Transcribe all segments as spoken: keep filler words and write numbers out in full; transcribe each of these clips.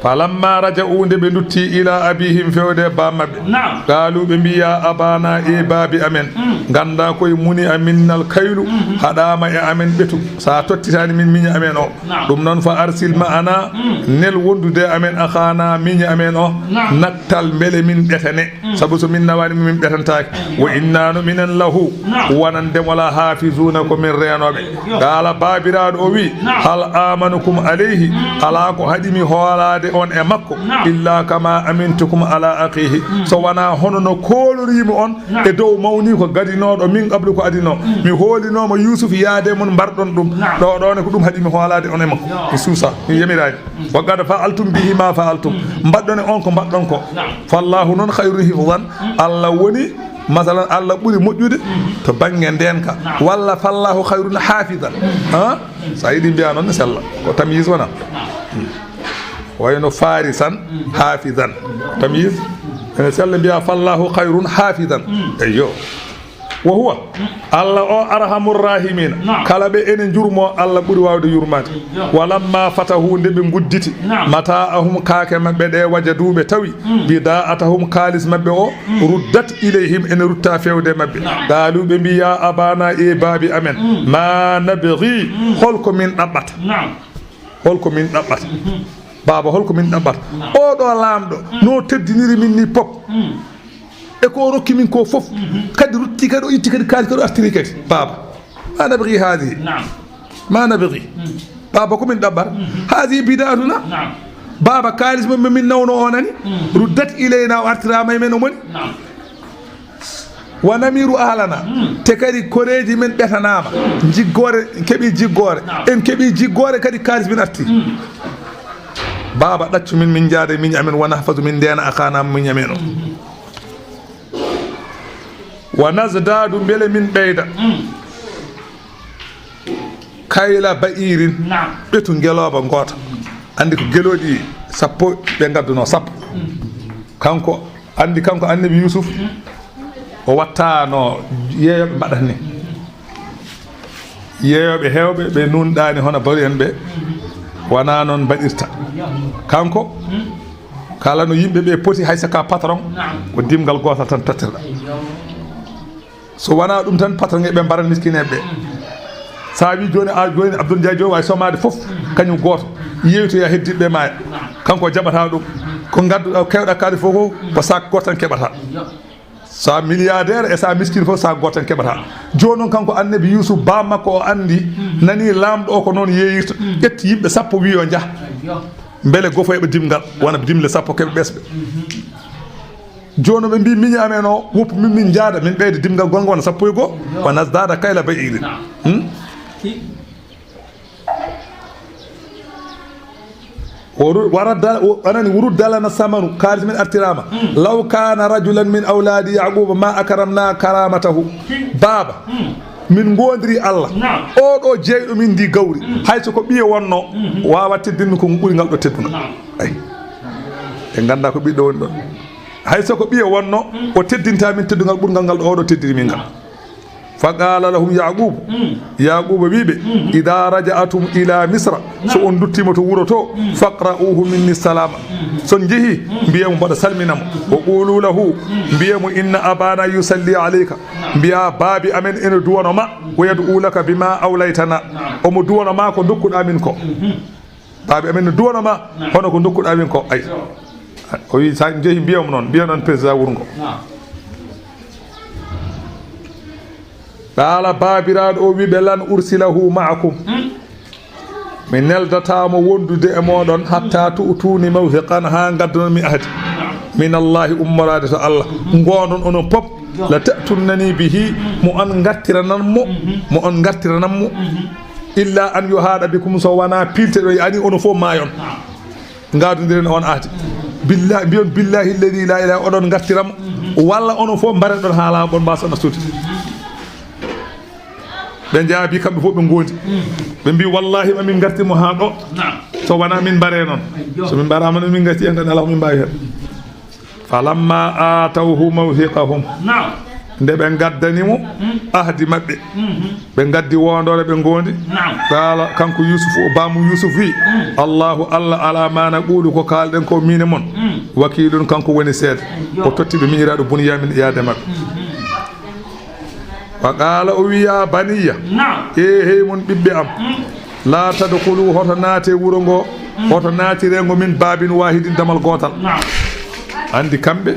Falamma raja'u, nde ɓe ndutti, ila abihim, fewde ba maɓɓe. Naam. Qaalu, ɓe mbi, ya abana, e baabi amen. Mm. Ganda koye muni aminnal kaylu, mhm, haɗama e amen ɓetu. Sa tottitani min miñi amen o. Naam. Ɗum noon, fa arsil ma'ana, mm, nel wondude amen, akhana, miñi amen o. Naam. Naktal, mbele min ɓetane. Mm. Sabu so min nawani mo, min ɓetantaake. Wa inna no minen lahu, naam, wonande mo la hafizuna, ko min reenooɓe. Yo. Qala, baabiraaɗo o wi, naam, hal amanukum alayhi, mm, alaa ko haɗi mi hoolaade on e makko, naam, illa kama amintukum ala akhihi, mm, so wonaa hono no kooloriimi on, naam, e dow mawniiko gadinooɗo min qablu ko adinoo. Mm. Mi hoolinooma Yuusuf yaade mon mbarɗon ɗum. Naam. Ɗo, ɗo ne ko ɗum haɗi mi hoolaade on e makko. Yo. Mi suusa, mi yamiraani. Mm. Wa qad fa'altum bihi ma fa'altum. Mm. Mbaɗɗon e on ko mbaɗɗon ko. Naam. Fallahu noon khayrun hifzan. Mm. Allah woni, masalan, Allah ɓuri moƴƴude, mm, to bannge ndeenka. Naam. Walla fallahu khayrun hafizan. Mm. Ha? Mm. So a yiɗi mbiya noon ne sella. Ko tamyiz wona. Naam. Mm. Wayno farisan, mm, hafizan. Tamyiz. Ene sella mbiya fallahu khayrun hafizan. Mm. Eyyo. Wa huwa, Allah o arhamur rahimina. Naam. Kala ɓe ene njurmo, Allah ɓuri waawde yurmaade. Yo. Walamma fatahu, nde ɓe ngudditi, naam, mata'ahum, kaake maɓɓe ɗe, wajadu, ɓe tawi, mm, bida'atahum, kaalis maɓɓe o, mm, ruddat ilayhim, ene rutta fewde maɓɓe. Naam. Qaalu, ɓe mbi, ya abana, e baabi amen, mm, ma nabghi, mm, holko min ɗaɓɓata? Naam. Holko min ɗaɓɓata? Mhm. Baaba, holko min ɗaɓɓata? Naam. Oɗo laamɗo, mm, no teddiniri min ni pop. Mm. E ko o rokki min ko fof. Mhm. Kadi rutti, kadi o itti, kadi kaali, kadi o artiri kadi. Baaba, ma nabghi hadihi. Naam. Ma nabghi. Mm. Baaba, ko min ɗaɓɓata? Mhm. Hadihi bidatuna. Naam. Baaba, kaalis mo min nawno o nani. Mm. Ruddat ilayna, o artirama e men, o moni. Naam. Wa namiru ahlana. Mm. Te kadi koreeji men ɓetanaama. Jiggoore, en keɓi jiggoore. Naam. En keɓi jiggoore kadi kaalis min arti. Mm. Baaba, ɗaccu min, min njaada e miñi amen, wa nahfazu, min ndeena akhana miñi amen o. Mm. Wa nazdadu, mbele min ɓeyda. Mm. Kayla ba'irin. Naam. Ɓetu ngelooba ngoota. Andi ko gelooɗi sappo ɓe ngadduno, sappo. Mm. Kanko Andi kanko annabi Yuusuf, o wattaano yeeyooɓe mbaɗata ni. Yeeyooɓe heewɓe ɓe nunɗaani hono bari en ɓe, wonaa noon mbaɗirta. Kanko, kala no yimɓe ɓe poti, hay so ka patron, ko dimngal gootal tan tottirɗa. So wonaa ɗum tan, patron ɓe mbaran miskineeɓe ɓe. So a wi jooni, a jooni Abdoul Ndiaye jooni waawi somaade fof, kañum gooto. Yeeytoya heddiiɓe ɓe maaya. Kanko o jaɓataa ɗum. Ko ngadduɗaa, ko keewɗaa kaalis fof ko, ko sac gooto tan keɓataa. So a milliardaire e so a miskiin fof, sac gooto tan keɓataa. Jooni noon kanko annabi Yuusuf, baa makko o anndi, nani laamɗo o ko noon yeeyirta. Ƴetti yimɓe sappo, wi yo njah. Mbele gofoyɓe dimngal, wona dimle sappo keɓe ɓesɓe. Jooni ɓe mbi miñi amen o, woppu min, min njaada, min ɓeyda dimngal gonga wona sappo e goo, wa nazdada kayla ba'irin. Hmm? O ru-, wa radda, o, anani, wa rudda lana samanu, kaalis min artiraama. Law kana rajulan min awladi Yaquba ma akramna karamatahu. Baaba, min ngoondiri Allah. Naam. Oo ɗo jeyɗo min ndi gawri. Hay so ko ɓiye wonno, waawa teddinde ko ɓuri ngal ɗo teddungal. Naam. Ay. Ɓe ngannda ko ɓiɗɗo woni ɗon. Hay so ko ɓiye wonno, o teddinta min teddungal ɓurngal ngal ɗo oɗo teddiri min ngal. Fa qala lahum Yaqub, Yaquba wi ɓe, idha raja'tum ila Misra, so on duttima to wuro to, faqra'uhu minni salama. So on jehi, mbiye mo mbaɗa salmina mo. Wa qulu lahu, mbiye mo inna abana yusalli alayka. Mbiya baabi amen ene duwano ma, wa yad'u laka bima awlaytana. Omo duwano ma ko dokkuɗa min ko. Baabi amen no duwano ma, hono ko dokkuɗa min ko. Ay. O wi, sa jehi, mbiya mo noon, mbiya noon président wuro ngo. Naam. Qala, baabiraaɗo o wi ɓe, lan ursilahu ma'akum. Mi neldata mo wondude e moɗon, hatta tu'tuni mawthiqan, ha gaddanon mi ahdi. Min Allahi, ummoraade to Allah. Ngoondon onon pop, la ta'tunnani bihi, mo on ngartiranan mo, mo on ngartiranan mo. Illa an yuhaɗa bikum, so wona pilte ɗo yani onon fof maayon. Ngadodiren on ahdi. Billahi, mbiyon billahi alladhi la ilaha, oɗon ngartiram, walla onon fof mbareɗon ha laaɓon, mbasa nastude. Ɓe jaabi kamɓe fof, ɓe gondi. Ɓe mbi, wallahi, ma min ngarti mo ha ɗo. Naam. So wona min mbare noon. Ayyo. So min mbarama noon, min ngarti en tan, ala ko min mbawi hen. Falamma atawhu mawthiqahum. Naam. Nde ɓe ngaddani mo ahdi maɓɓe, ɓe ngaddi wondoore ɓe ngondi. Naam. Qaala, kanko Yuusuf, o baamu Yuusuf wi, "Allahu, Allah, ala ma naqulu, ko kaalɗen ko min e mon, wakiilun, kanko woni seede." Yo. O totti ɓe miñiraaɗo Bunyamin yaade maɓɓe. Wa qaala, o wi, "Ya baniya." Naam. E hey mon ɓiɓɓe am. La tadkhulu, hoto naate wuro ngo, hoto naatire ngo min babin wahidin, damal gootal. Naam. Andi kamɓe,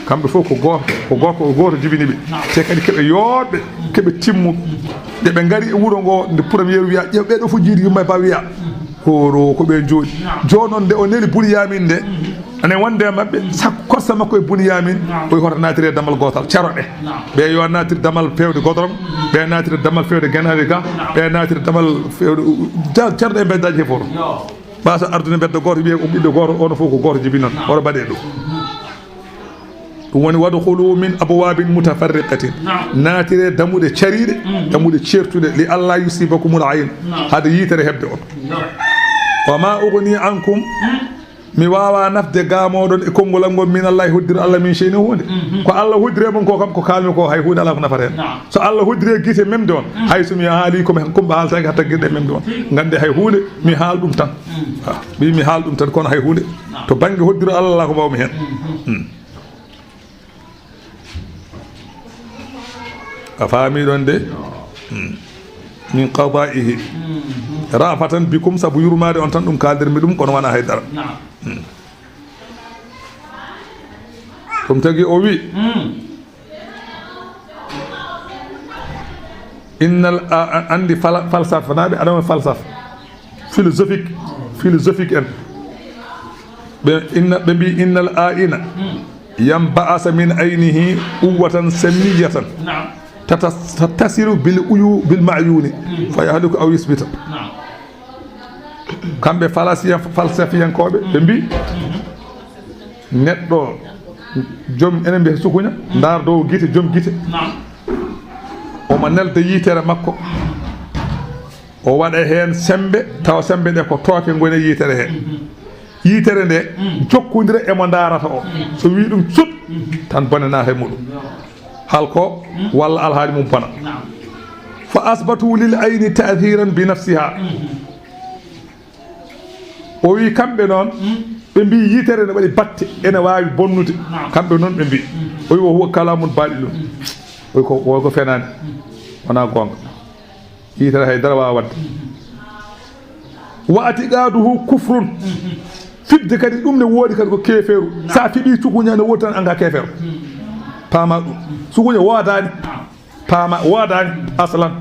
kamɓe fof ko gooto, ko gooto, ko gooto jibini ɓe. Naam. Te kadi keɓe yooɗɓe, keɓe timmuɓe. Nde ɓe ngari e wuro ngo, nde premier wiya, ƴeew ɓeɗo fof jiidi yumma e ba wiya. Horo ko ɓe jooɗi. Naam. Jooni noon nde o neli Bunyamin nde, ane wonde e maɓɓe, sakko korsa makko e Bunyamin, naam, o wi hoto naatire damal gootal, caroɗe. Naam. Ɓe yo naatir damal fewde godorong, ɓe naatir damal fewde genaari ga, naam, ɓe naatir damal fewde, ja-, caroɗe e mbeddaji he fof. Yo. Ɓaasa ardude mbedda gooto, wiye ko ɓiɗɗo gooto, ono fof ko gooto jibi noon. Naam. Oɗo mbaɗe ɗum. Ɗum woni, "Wadkhulu min abwabin mutafarriqatin." Naam. Naatire dammuɗe cariiɗe, dammuɗe ceertuɗe, "li alla yusibakumul ayn." Naam. Hade yitere heɓde on. Naam. "Wa ma ughni ankum." Mi waawaa nafde ga mooɗon e konngol am ngol, min Allaahi, hoddiro Allah, min shay'in, huunde. Ko Allah hoddiri e mon ko kam, ko kaalmi ko, hay huunde alaa ko nafata heen. Naam. So Allah hoddiri e gite memde on, hay so mi haali ko mi kumba haaltaaki hatta geɗe memde on. Ngannde hay huunde, mi haal ɗum tan. Ah, mbi mi haal ɗum tan, kono hay huunde. Naam. To bannge hoddiro Allah alaa ko mbaawmi heen. A faami ɗon de? Min qadaa'ihi. Ra'fatan bikum, sabu yurmaade on tan ɗum kaaldirmi ɗum, kono wonaa hay dara. Naam. Ɗum tagi o wi, innal, a, a, anndi fala-, falsafa, naa ɓe adama falsafa. Philosophique, philosophique en. Ɓe, inna, ɓe mbi, "Innal aina yanba'asa min aynihi quwwatan sammiyatan." Naam. Tata-, tattasiru bil uyu-, bil ma'yuni. Fa yahliku aw yusbita. Naam. Kamɓe falasiya-, falsafiyankooɓe, ɓe mbi, neɗɗo, joom, enen mbiyata sukuña, ndaar dow gite, joom gite. Naam. Omo nelda yitere makko. O waɗa heen semmbe, tawa semmbe ɗe ko tooke ngoni e yitere he. Yitere nde jokkondira e mo ndaarata o. So wii ɗum cut, tan bone naata e muɗum. Halko walla alhaali mum bona. Fa asbatu lil ayni ta'thiran bi nafsiha. O wi kamɓe noon, ɓe mbi yitere ne waɗi batte, ene waawi bonnude. Kamɓe noon ɓe mbi. O wi, "Wa huwa kalamun baɗilun." O wi, "Ko, ko, ko fenaande, wonaa goonga." Yitere hay dara waawa waɗde. Wa atiqaduhu kufrun. Fiɓde kadi ɗum ne woodi kadi ko keefeeru. Sa fiɓi sukuña ne woodi tan anga keefeeru. Paama ɗum. Sukuña woodaani. Paama woodaani aslan.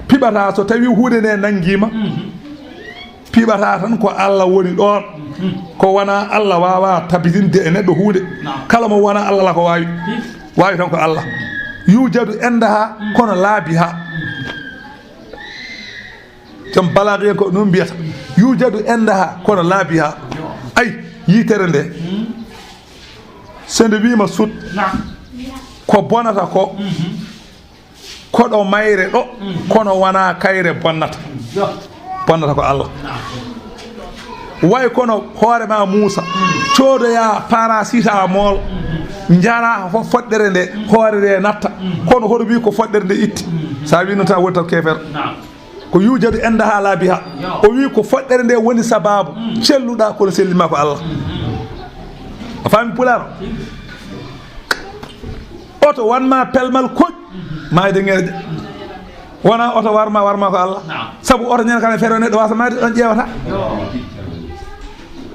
Piɓata so tawi huunde nde nanngiima. Piɓata tan ko Allah woni ɗoon. Ko wonaa Allah waawaa tabitinde e neɗɗo huunde. Kala mo wonaa Allah alaa ko waawi. Waawi tan ko Allah. Yujadu indaha kono laabiha. Joom balaaga en ko noon mbiyata. Yujadu indaha kono laabiha. Ay, yitere nde. So nde wiima sut, ko bonata ko, ko ɗo mayre ɗo, kono wonaa kayre bonnata. Bonnata ko Allah. Way kono hoore ma Muusa, coodoya paracétamol, njara fo-, foɗɗere nde, hoore nde natta. Kono hoto wi ko foɗɗere nde itti. Sa wi noon tan woni tan keefeero. Ko yujadu indaha laabiha. O wi ko foɗɗere nde woni sababu celluɗa, kono sellima ko Allah. A faami pulaar? Oto wanma pelmal koƴ, mayde ŋerƴa. Wona oto warma, warma ko Allah. Sabu oto ñande kala feere neɗɗo wasa mayde ɗon ƴeewata.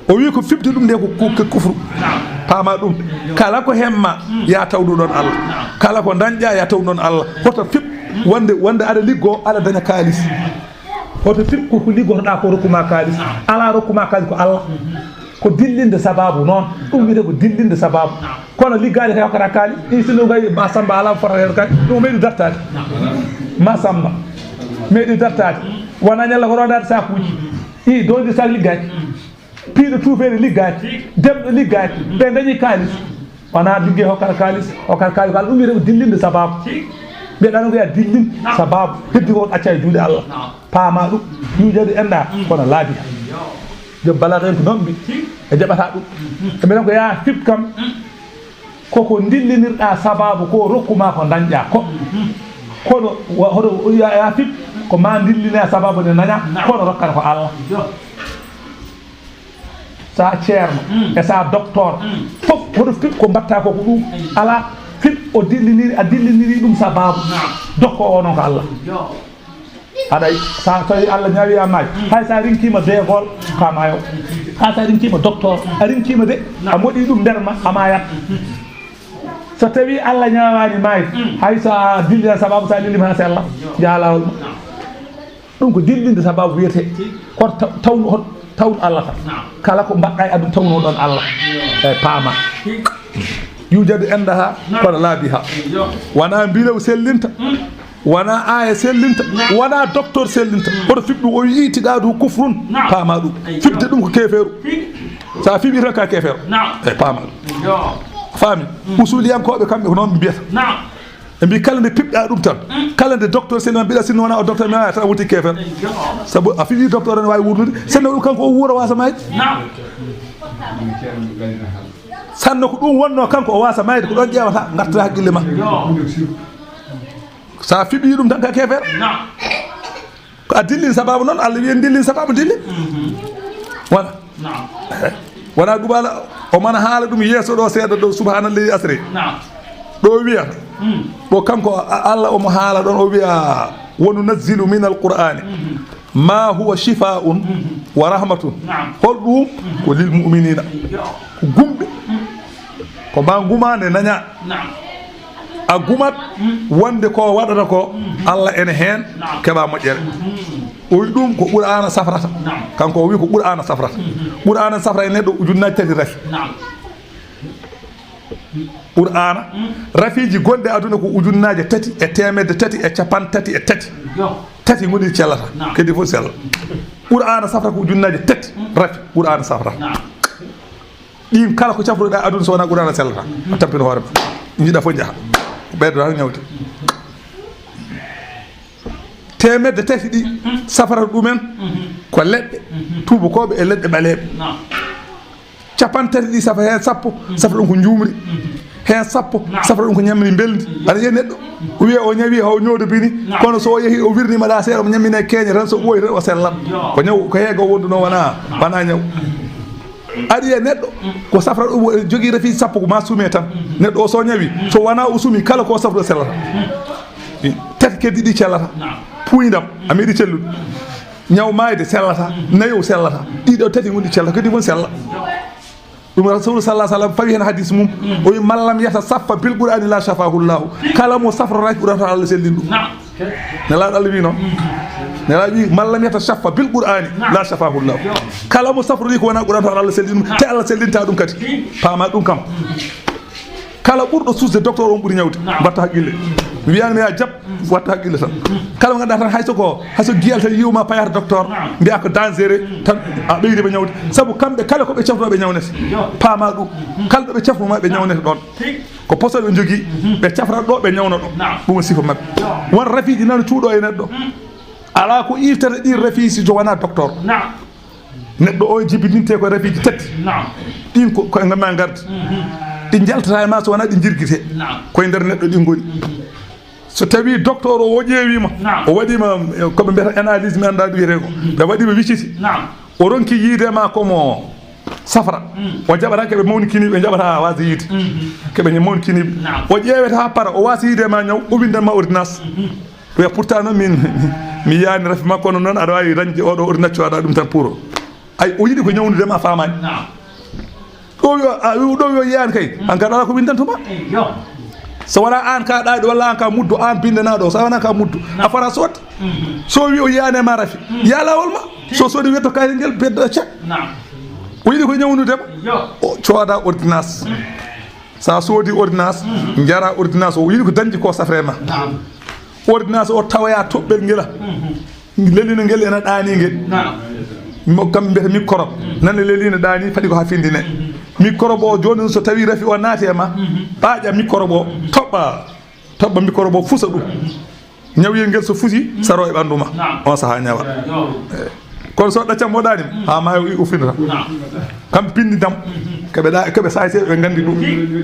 O wi ko fiɓde ɗum nde ko ku-, ko kufru. Paama ɗum. Kala ko hemma, ya tawdu ɗon Allah. Kala ko dañƴa, ya tawdu ɗon Allah. Hoto fiɓ wonde, wonde aɗa liggo, aɗa daña kaalis. Hoto fiɓ ko, ko liggotoɗa ko rokkuma kaalis. Ala rokkuma kaalis ko Allah. Ko dillinde sababu noon. Ɗum wiyete ko dillinde sababu. Kono liggaade kay hokkata kaalis. I sinno kay ma Samba ala fota heen kay. Ɗum meɗi dartaade. Ma Samba. Meɗi dartaade. Wona ñalla ko rondaade sakuuji. I dondi sak liggaaki. Piiɗo tuufeede liggaaki, demɗo liggaaki, ɓe dañi kaalis. Wonaa liggey hokkata kaalis, hokkata kaalis, kala ɗum wiyete ko dillinde sababu. Mbiyeɗaa noon ko yaa dillin sababu, heddi ko acca e juuɗe Allah. Paama ɗum, yujadu indaha, kono laabi. Joom balaaga en ko noon mbi, ɓe jaɓata ɗum. E mbiɗen ko yaa fiɓ kam, Koko ndillinirɗa sababu ko rokku ma ko dañƴa ko. Kono wa-, hoto ya, ya fip ko ma ndillina sababu nde daña, kono rokkata ko Allah. Sa ceerno e sa docteur, fof hoto fip ko mbatta ko, ko ɗum. Ala fip o dilliniri, a dilliniri ɗum sababu. Dokko o noon ko Allah. Aɗa sa tawi Allah ñaawi a maay, hay sa rinkima beegol ka maayo. Hay sa rinkima docteur, a rinkima de, a moɗi ɗum nder ma, a maayat. So tawi Allah ñaawani maay, hay sa dillina sababu, sa lillima ha sella, jaa lawol ma. Ɗum ko dillinde sababu wiyete. Koto taw-, tawnu hot-, tawnu Allah tan. Kala ko mbaɗɗa e aduna tawno ɗon Allah. E paama. Yujadu indaha kono laabiha. Wona mbilew sellinta. Wona aya sellinta. Wona docteur sellinta. Hoto fiɓ ɗum o wi itiqadu kufrun. Paama ɗum. Fiɓde ɗum ko keefeeru. Sa fiɓi tan ka keefeero. E paama ɗum. Faami. Usuliyankooɓe kamɓe ko noon ɓe mbiyata. Ɓe mbi kala nde piɓɗa ɗum tan, kala nde docteur seni ma mbiɗa sinno wona o docteur mi waya tan a wonti keefeer. Sabu a fiɓi docteur ne wawi wuurnude, sinno ɗum kanko o wuura wasa mayde. Sanno ko ɗum wonno kanko o wasa mayde, ko ɗon ƴeewata gartata haqqille ma. Sa fiɓi ɗum tan ka keefeer. Ko a dillin sababu noon, Allah wiyen dillin sababu dillin. Wona. Wona gubala, o mana haala ɗum yeeso ɗo seeɗa ɗo, subhanallahi asri. Ɗo wiya, ɗo kanko a-, Allah omo haala ɗon, o wiya, wa nunazzilu min alqur'ani ma huwa shifaun wa rahmatun. Hol ɗum? Ko lil mu'minina. Ko gumɓe. Ko ma gumande naña. A gumat wonde ko waɗata ko, Allah ene heen keɓa moƴƴere. O wi ɗum ko Qur'aana safrata. Kanko o wi ko Qur'aana safrata. Qur'aana safra e neɗɗo ujunnaaji tati rafi. Qur'aana, rafiiji gonɗi aduna ko ujunnaaje tati e teemedde tati e capanɗe tati e tati. Tati ngoni cellata, kadi fof sella. Qur'aana safra ko ujunnaaje tati rafi. Qur'aana safra. Ɗin kala ko cafruɗa aduna so wona Qur'aana sellata. A tampina hoore ma. Jiɗa fof jaha. Ɓeydo tan ñawde. Teemedde tati ɗi safrata ɗumen ko leɗɗe tuubakooɓe e leɗɗe ɓaleeɓe. Capanɗe tati ɗi safra heen sappo, safra ɗum ko njuumri. Heen sappo, safra ɗum ko ñamri mbelndi. Aɗa yiya neɗɗo, o wiya o ñawi, haw ñoodo bini. Kono so o yehi, o wirnima ɗa seeɗa, omo ñammina e keeña tan, so ɓooyi tan, o sellan. Ko ñaw, ko heege o wonduno, wona, wona ñaw. Aɗa yiya neɗɗo, ko safra ɗum, o jogii rafiiji sappo, ko ma suume tan. Neɗɗo o so ñawi, so wona o suumi, kala ko safra sellata. Tati keddi ɗi cellata. Puuyndam, a meeɗi cellude. Ñaw maayde sellata, nayo sellata. Ɗiɗo tati ngonɗi cella, kadi won sella. Ɗum Rasulu sallallahu alaihi wasallam fawi hen hadis mum. O wi, "Man lam yatasaffa bil Qur'ani la shafahu Allah." Kala mo safrata Qur'an to Allah sellin ɗum. Nelaaɗo Allah wi noon. Nelaaɗo wi, "Man lam yatasaffa bil Qur'ani la shafahu Allah." Kala mo safrori ko wona Qur'an to Allah sellin ɗum. Te Allah sellinta ɗum kadi. Paama ɗum kam. Kala ɓurɗo suusde docteur on ɓuri ñawde. Mbatta haqqille. Mi wiyani mi ya jaɓ, watta haqqille tan. Kala mo ganduɗa tan hayso ko, hayso giyal tan yiwma payata docteur, mbiya ko dangereux, tan a ɓeydi ɓe ñawde. Sabu kamɓe kala ko ɓe cafno ɓe ñawnete. Paama ɗum. Kala ɗo ɓe cafnuma ɓe ñawnete ɗon. Ko poso ɓe jogii, ɓe cafra ɗo, ɓe ñawna ɗo. Ɗum woni sifa maɓɓe. Won rafiiji nana cuuɗo e neɗɗo. Ala ko irtata ɗin rafiiji so wona docteur. Neɗɗo o jibininte ko rafiiji tati. Ɗin ko, ko ngam ma ngardi. Ɗi jaltata e ma so wona ɗi jirgite. Koye nder neɗɗo ɗi ngoni. So tawi docteur o, o ƴeewima, o waɗima, eh, ko ɓe mbiyata analyse, mi annda ɗum wiyete ko. Ɓe waɗima wicciti. O ronki yiide ma komo safra. O jaɓata keɓe mawni kini, ɓe jaɓata waasa yiide. Keɓe mawni kini. O ƴeewete ha para, o waasa yiide ma ñaw, o windan ma ordonnance. Wiya, "Pourtant noon min, mi yiyani rafi makko, kono noon aɗa wawi dañde oɗo ordonnance, coda ɗum tan pour o." Ay, o yiɗi ko ñawnude ma, a faamani. Ɗo yo, a, ɗo yo yiyani kay, an ka ɗala ko windantuma. So wona an ka ɗaɗi walla an ka muddu, an bindanaɗo, so wona ka muddu, a fara sot. So wi o yiyani ma rafi, ya lawol ma. So sodi wetto kayit ngel bedda cek. O yiɗi ko ñawnude ma. O coda ordonnance. Sa soodi ordonnance, jara ordonnance, o yiɗi ko dañde ko safre ma. Ordonnance o tawaya toɓɓel ngela. Lelina ngel ena ɗaani ngel. Mo kam mbiyata microbe. Nana lelina ɗaani, faɗi ko ha findine. Microbe o jooni so tawi rafi o naati e ma, ɓaaƴa microbe o, toɓɓa, toɓɓa microbe o, fusa ɗum. Ñawyel ngel so fusi, saro e ɓanndu ma. On saha ñawa. Eh. Kono so ɗaccam moɗaani, ha maayo i ufinata. Kam pindi dam. Keɓe ɗa, keɓe saay seeɗa, ɓe nganndi ɗum.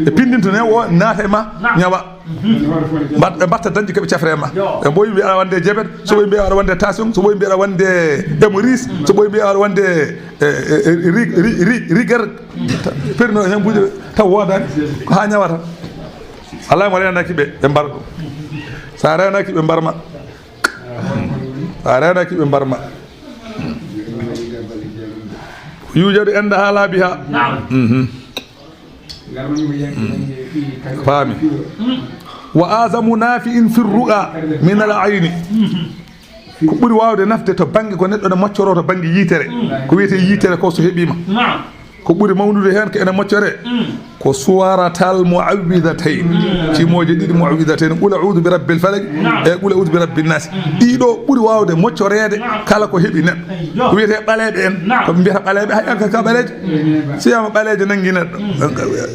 Ɓe pinndinto ne o naata e ma, ñawa. Mbat-, ɓe mbatta dañde keɓe cafre e ma. Ɓe mboyi mbiya aɗa wonde jabet, so ɓoyi mbiya aɗa wonde tension, so ɓoyi mbiya aɗa wonde hémorroïde, so ɓoyi mbiya aɗa wonde, eh, eh, eh, ri-, ri-, ri-, rigueur. Perno heen buuɗe taw woodaani, ko haa ñawata. Alaa mo reenaki ɓe, ɓe mbar ɗum. So a reenaki ɓe mbar ma. So a reenaki ɓe mbar ma. Yuujadu enda haa laabi haa. Mhm. Faami. Wa azamu nafi'in fi ru'a min al ayni. Ko ɓuri waawde nafde to bannge ko neɗɗo ne moccoro to bannge yitere. Ko wiyetee yitere ko so heɓiima. Ko ɓuri mawnude heen ko ene moccere. Ko suwaratal muawwidatayn. Cimooje ɗiɗi muawwidatayn. Qul a'udhu bi rabbil falaq e qul a'udhu bi rabbin nas. Ɗiɗo ɓuri waawde moccoreede kala ko heɓi neɗɗo. Ko wiyetee ɓaleeɓe en. Ko ɓe mbiyata ɓaleeɓe, hay an ka ɓaleejo. So wiyaama ɓaleejo nanngi neɗɗo.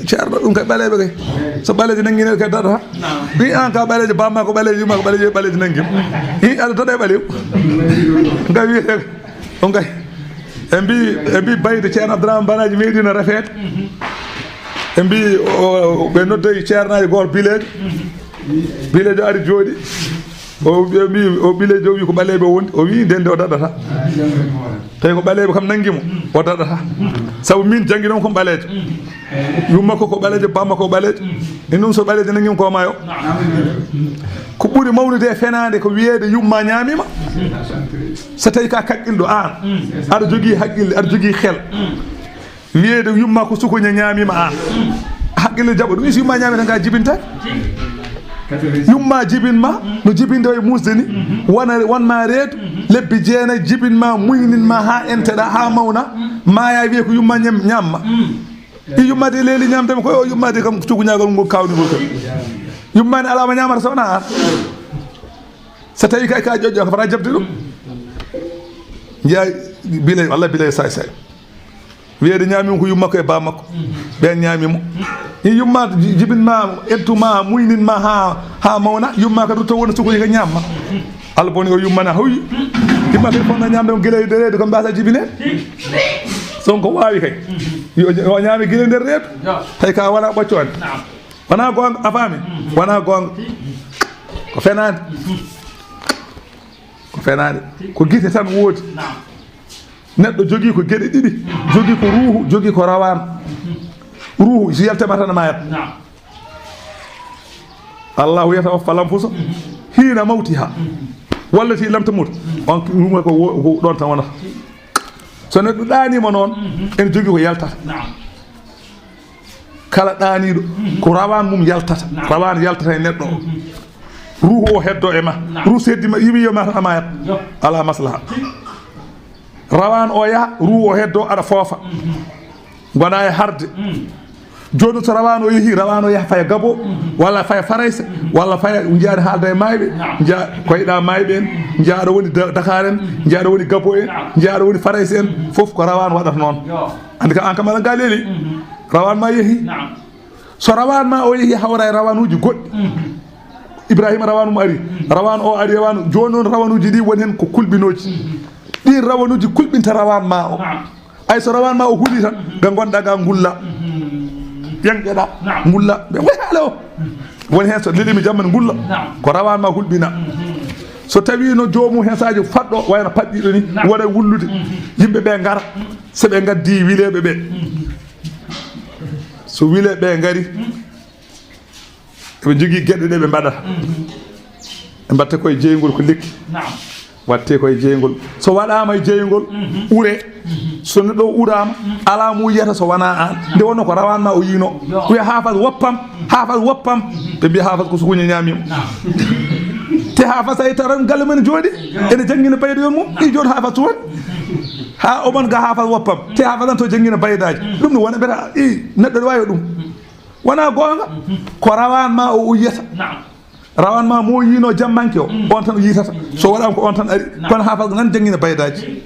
Ceerno, ɗum kay ɓaleeɓe kay. So ɓaleejo nanngi neɗɗo kay daɗata. Wi an ka ɓaleejo, bamma ko ɓaleejo, yumma ko ɓaleejo, ɓaleejo nanngi. Hi, aɗa daɗa e ɓaleejo. Nga wiyetee, on kay. E mbi, e mbi bayde Ceerno Abdourahmane Banaji meeɗino refeede. E mbi, o, ɓe noddoyi ceernaajo gooto bileejo. Bileejo ari jooɗi. O ɓe mbi, o ɓileejo wi ko ɓaleeɓe wondi. O wi, nden de o daɗata. Tawi ko ɓaleeɓe kam nanngi mo, o daɗata. Sabu min jannginoo ko ɓaleejo. Yumma ko ko ɓaleejo, bamma ko ɓaleejo. E ɗum so ɓaleejo nanngi mo ko maayo. Ko ɓuri mawnude e fenaande ko wiyeede yumma ñaamima. So tawi ka kaqqilɗo aan, aɗa jogii haqqille, aɗa jogii xel. Wiyeede yumma ko sukuña ñaamima aan. Haqqille jaɓa ɗum, so yumma ñaami tan ka jibinta. Yumma jibin ma, no jibinde e musde ni. Wona, won ma reedu, lebbi jeenayi, jibin ma, muynin ma haa enteɗa, haa mawna. Maaya wiye ko yumma ñam-, ñamma. I yumma de leeli ñamde mo koy, o yumma de kam sukuñagol ngol kawnigol kam. Yumma ne alaa mo ñamata so wona aan. So tawi kay ka joƴƴo, ko fota jaɓde ɗum. Njiya bilay, walla bilay say say. Wiyeede ñaami mo ko yumma ko e ba makko. Ɓeen ñaami mo. I yumma ji-, jibin ma, ettu ma, muynin ma haa, haa mawna. Yumma ka rutto wona sukoy ka ñamma. Allah boni o yumma na hoyi. Yumma kadi fonna ñamde on gila e dereede ko mbasa jibine. So on ko waawi kay. Yo, yo ñaami gila e nder reedu. Tawi ka wona ɓoccoonde. Wona goonga, a faami? Wona goonga. Ko fenaande. Ko fenaande. Ko gite tan woodi. Neɗɗo jogii ko geɗe ɗiɗi. Jogii ko ruuhu, jogii ko rawaan. Ruuhu, si yaltema tan maayat. Allahu yatawaffa lanfusa hiina mawtiha. Wallati lam tamut. On ruuhu ko wo-, ko ɗoon tan wonata. So neɗɗo ɗaaniima noon, ene jogii ko yaltata. Kala ɗaaniiɗo, ko rawaan mum yaltata. Rawaan yaltata e neɗɗo o. Ruuhu o heddo e ma. Ruuhu so heddi ma, yimi yo ma tan a maayat. Alaa maslaha. Rawaan o yaha, ruuhu o heddo aɗa foofa. Ngonaa e harde. Jooni so rawaan o yehi, rawaan o yaha faya Gabo, walla faya Farayse, walla faya njiyaani haalda e maayɓe, njiya koyɗa maayɓe en, njiya aɗa woni Da-, Dakar en, njiya aɗa woni Gabo en, njiya aɗa woni Farayse en, fof ko rawaan waɗata noon. Anndi ka aan kam aɗa ngaa leeli. Rawaan ma yehi. So rawaan ma o yehi hawra e rawaanuuji goɗɗi. Ibrahima rawaan mum ari. Rawaan o ari, rawaan, jooni noon rawaanuuji ɗi woni heen ko kulɓinooji. Ɗiin rawaanuuji kulɓinta rawaan ma o. Ay so rawaan ma o huuli tan, ga ngonɗa ga ngulla. Ƴeŋƴeɗa, ngulla. Ɓe wayi haala o. Woni heen so lelimi jamma ne ngulla. Ko rawaan ma hulɓina. So tawi no joomum heen saaji faɗɗo, wayno paɗɗiɗo ni, waɗa wullude. Yimɓe ɓe ngara, so ɓe ngaddi wileeɓe ɓe. So wileeɓe ɓe ngari, eɓe njogii geɗe ɗe ɓe mbaɗata. Ɓe mbaɗta koye jeyngol ko lekki. Waɗte koye jeyngol. So waɗaama e jeyngol, ure. So neɗɗo o uraama, alaa mo yiyata so wonaa aan. Nde wonno ko rawaan ma o yiyno. Wiya, "Haafas, woppam, Haafas, woppam." Ɓe mbiya, "Haafas ko sukuña ñaami mo." Te Haafas ay taran galle men jooɗi. Ene janngina baydoyon mum. I jooni Haafas to woni. Haa o man ga Haafas, woppam. Te Haafas an to janngina baydaaji. Ɗum no wona mbeta, i neɗɗo ne waawi ɗum. Wonaa goonga. Ko rawaan ma o, o yiyata. Rawaan ma mo yiyno jammanke o, on tan o yiytata. So waɗaama ko on tan ari. Kono Haafas nan janngina baydaaji.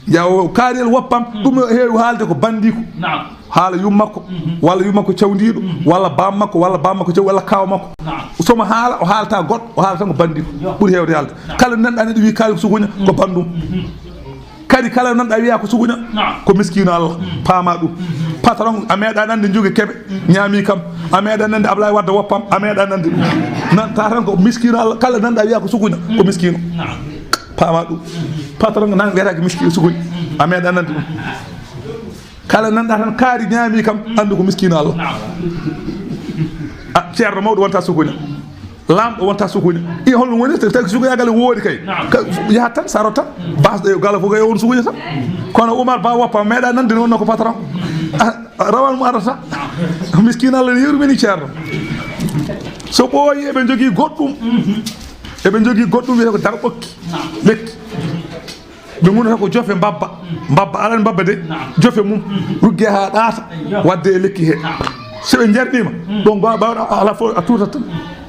Yaa o kaari el woppam, ɗum o heewi haalde ko banndiiko. Haala yummakko, walla yummakko cawndiiɗo, walla bammakko, walla bammakko caw-, walla kaaw makko. So mo haala, o haalta goɗɗo, o haalata tan ko banndiiko. Ɓuri heewde haalde. Kala nanɗa neɗɗo wi kaari ko sukuña, ko banndum. Kadi kala nanɗa wiya ko sukuña, ko miskino Allah. Paama ɗum. Patron, a meeɗa nande Jogi Kebe ñaami kam. A meeɗa nande Ablaye Wadda woppam. A meeɗa nande ɗum. Nan ta tan ko miskino Allah. Kala nanɗa wiya ko sukuña, ko miskino. Paama ɗum. Patron nan wiyata ko miskino sukuña. A meeɗa nande ɗum. Kala nanɗa tan kaari ñaami kam, andu ko miskino Allah. A ceerno mawɗo wonta sukuña. Laamɗo wonta sukuña. I holno woni? Te tawi sukuña gal woodi kay. Ka yahat tan, saro tan. Basɗo e gala fof kay on sukuña tan. Kono Oumar Ba woppa meeɗa nande wonno ko patron. A rawan mo arata. Miskino Allah ne yurmini ceerno. So ɓooyi eɓe jogii goɗɗum. Eɓe jogii goɗɗum wiyete ko darɓokki. Lekki. Ɓe ngunata ko jofe mbabba. Mbabba, alani mbabba de. Jofe mum. Rugge haa ɗaata. Wadde e lekki he. So ɓe njarɗima, ɗon ba-, ba-, ala fof a tutat tan.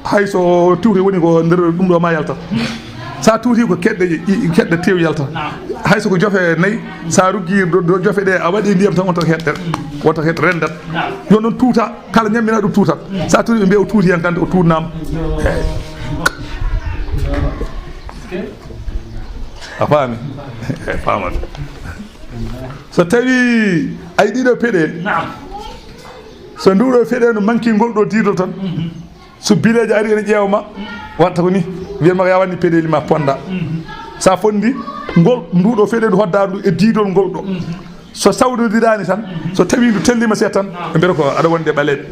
Hay so tiwri woni ko nder ɗum ɗo ma yaltat. Sa tuuti ko keɗɗe, i-, keɗɗe tew yaltat. Hay so ko jofe nayi, sa ruggi do, do jofe ɗe, a waɗi ndiyam tan, wonta heɗ, wonta heɗ rendat. Yo noon tuuta, kala ñammina ɗum tuutat. Sa tuuti ɓe mbiya o tuuti hen tan, o tuutnama. Eyyi. A faami? Faamata. So tawi ay ɗiɗo peɗe, so nduɗo feɗe no manki ngol ɗo diidol tan, so bileejo ari ene ƴeewa ma, watta ko ni, wiyan ma ko ya wanni peɗeli ma ponda. Sa fondi ngol, nduɗo feɗe ndu hodda ndu e diidol ngol ɗo. So sawdodirani tan, so tawi ndu tellima seeɗa tan, ɓe mbiyata ko aɗa wonde ɓaleɓe.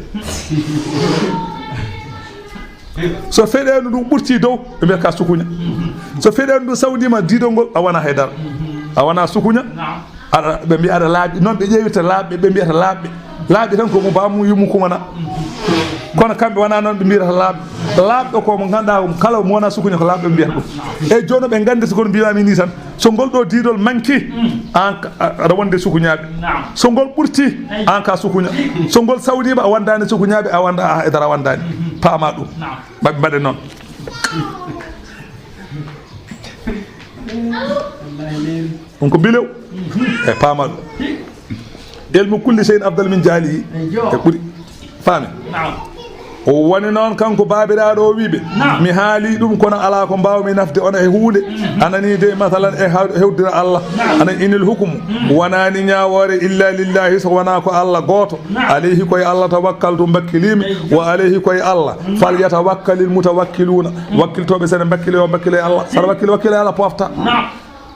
So feɗendu ndu ɓurti dow, ɓe mbiyata ka sukuña. So feɗendu ndu sawdima diidol ngol, a wona haydara. A wona sukuña. Aɗa, ɓe mbiya aɗa laaɓi. Noon ɓe ƴeewirta laaɓɓe, ɓe mbiyata laaɓɓe. Laaɓɓe tan ko mo baamu yummu kumana. Kono kamɓe wona noon ɓe mbiyata laaɓɓe. Laaɓɗo ko mo ganduɗa, kala mo wona sukuña ko laaɓɗo ɓe mbiyata ɗum. E jooni ɓe gandita kono mbiyami ni tan. So ngol ɗo diidol manki, an ka, a, aɗa wonde sukuñaaɓe. So ngol ɓurti, an ka sukuña. So ngol sawdiima, a wondaani sukuñaaɓe, a wonda, a, e dara wondaani. Paama ɗum. Maɓɓe mbaɗe noon. Ɗum ko mbilew. E paama ɗum. Ilmu kulli shay'in afdal min jahlihi. E ɓuri. Faami? Naam. O woni noon kanko baabiraaɗo o wiiɓe, naam, mi haali ɗum, kono alaa ko mbaawmi nafde on e huunde. Mhm. Anani de, masalan, e haw-, hewdira Allah. Naam. Ana inil hukumu, mm, wonaani ñaawoore illa lillahi, so wonaa ko Allah gooto. Naam. Alayhi, koye Allah tawakkaltu mbakkiliimi, eyyo, wa alayhi, koye Allah, mm, falyatawakkalil mutawakkiluuna. Mm. Wakkiltooɓe, sene mbakkile o mbakkile Allah. Saɗa wakkile, wakkile Allah pofta. Naam.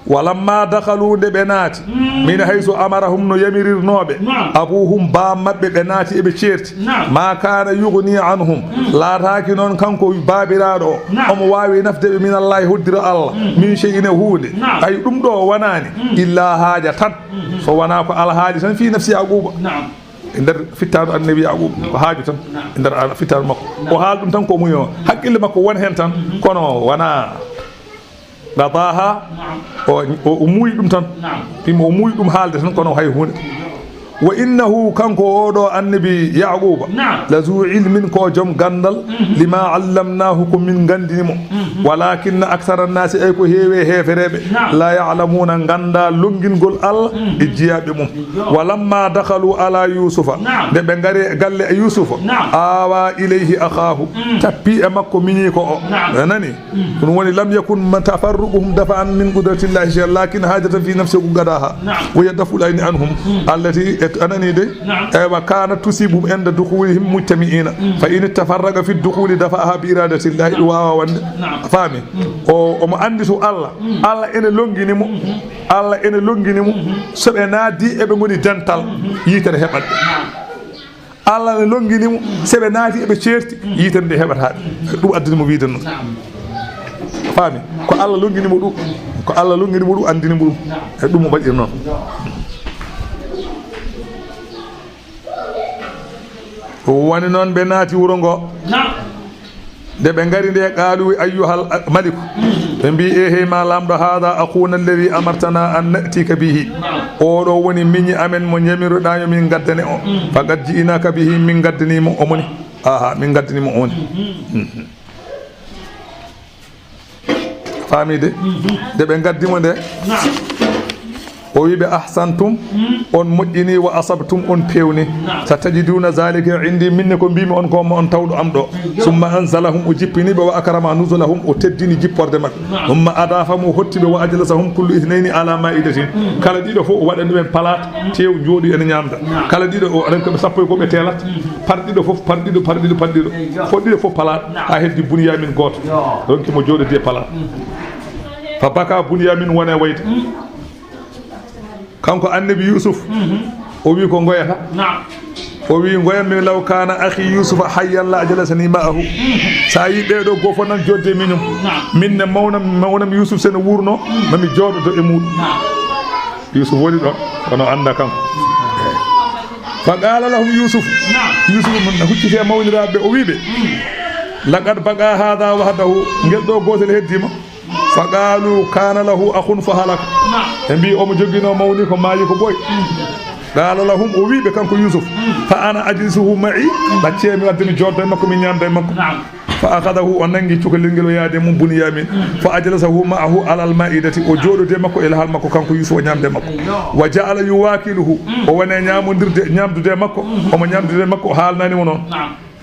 Walamma dakhalu, nde ɓe naati, mm, min haysu amarahum, no yamirirnooɓe, naam, abuhum, baam maɓɓe, ɓe naati eɓe ceerti. Naam. Ma kana yughni anhum, mm, laataaki noon kanko baabiraaɗo o, naam, omo waawi nafde ɓe min Allahi, hoddira Allah, mm, min shay'in e huunde. Naam. Ay ɗum ɗo wonaani, mm, illa haaja tan, mm, so wonaa ko alhaali tan fi nafsi Yaquba. Naam. E nder fittaandu annabi Yaquba, ko haaju tan, naam, e nder fittaandu makko. Naam. O haali ɗum tan ko muyo, haqqille makko won heen tan, mm, kono wonaa. Qadaha, naam, o, o, o muuyi ɗum tan. Naam. Ɗum o muuyi ɗum haalde tan, kono hay huunde. Wa innahu, kanko oɗo annabi Yaquba, naam, la zu ilmin, ko joom ganndal, mhm, lima allamnahu, ko min nganndini mo. Mhm. Walakinna akthara nnasi, ay ko heewi e heefereɓe, naam, la ya'lamuna, ngannda lonngingol Allah, mhm, e jiyaaɓe mum. Yo. Walamma dakhalu ala Yusufa, naam, nde ɓe ngari e galle e Yusufa, naam, awa ilayhi akhahu, mm, tappi e makko miñiiko o. Naam. A nani? Mm. Ɗum woni, lam yakun ma tafarruquhum dafa'an min qudratillahi shay'an, lakin hajatan fi nafsi qadaha. Naam. Wa hiya daf'ul ayni anhum. Mm. Allati, et, a nani de? Naam. Eywa, kanat tusibuhum inda dukhulihim mujtami'ina. Mm. Fa in tafarraqa fi dukhuli dafa'aha bi iradatillahi. Naam. Ɗum wawa wonde. Naam. Faami? Mm. O, omo anndi so Allah. Mm. Allah ene lonngini mo. Mm-hmm. Allah ene lonngini mo. Mm-hmm. So ɓe naatdi eɓe ngoni dental. Mm-hmm. Yitere heɓat ɓe. Naam. Allah ne lonngini mo, so ɓe naati eɓe ceerti, yitere nde heɓata ɓe. Ɗum addani mo wiide noon. Naam. Faami? Ko Allah lonngini mo ɗum. Ko Allah lonngini mo ɗum, anndini mo ɗum. Naam. E ɗum o waɗiri noon. Woni noon ɓe naati wuro ngo. Naam. Nde ɓe ngari nde, qaalu, ayyuhal maliku, ɓe mbi, eehey ma laamɗo, haada axuuna alladi amartana an natika bihi. Oɗo woni miñi amen mo ñamiruɗaa yo min ngaddane o. Faqad ji'naaka bihi, min ngaddani mo o moni. Aha, min ngaddani mo o moni. Mhm. Faami de? Mhm. Nde ɓe ngaddi mo nde, naam, O wi ɓe, "Ahsantum, on moƴƴini, wa asabtum, on pewni. Sa tajiduna zalika indi, minne ko mbimi on ko mo on tawɗo am ɗo." Summa anzalahum, o jippini ɓe, wa akrama nuzulahum, o teddini jipporde maɓɓe. Summa adafahum, o hotti ɓe, wa ajlasahum kullu ithnayni ala ma'idatin. Kala ɗiɗo fof o waɗani ɗumen palaat, tew, jooɗi ene ñaamda. Kala ɗiɗo o aɗan ko ɓe sappo e ko ɓe teelat. Par ɗiɗo fof, par ɗiɗo, par ɗiɗo, par ɗiɗo. Fof ɗiɗo fof palaat, ha heddi Bunyamin gooto. Ronki mo jooɗodi e palaat. Fa baka Bunyamin wone wayde. Kanko annabi Yusuf, o wi ko ngoyata. Naam. O wi, "Ngoyan min law kana akhi Yusufa hayyan la ajlasani ma'ahu." Sa yi ɓeɗo goo fof nan jodde miñum. Naam. Min ne mawnam, mawnam Yusuf sene wurno, mami jooɗodo e muɗum. Naam. Yusuf woni ɗon, kono anda kanko. Fa qala lahum Yusuf. Naam. Yusuf mun na hucciti e mawniraaɓe, o wi ɓe, "Laqad baqa hadha wahdahu, ngel ɗo gootel heddima." Fa qalu kana lahu akhun fa halaka. Ɓe mbi omo jogino mawni ko maayi ko ɓooy. Qala lahum, o wi ɓe kanko Yusuf, "Fa ana ajlisuhu ma'i, ɗaccee mi wadde mi jodda e makko, mi ñamda e makko." Fa akhadahu, o nangi cukalel ngel o yaade mum Bunyamin. Fa ajlasahu ma'ahu ala al ma'idati, o jooɗodi e makko e lahal makko kanko Yusuf, o ñamde e makko. Wa ja'ala yuwakiluhu, o wone ñamodirde, ñamdude e makko, omo ñamdude e makko, o haalnani mo noon.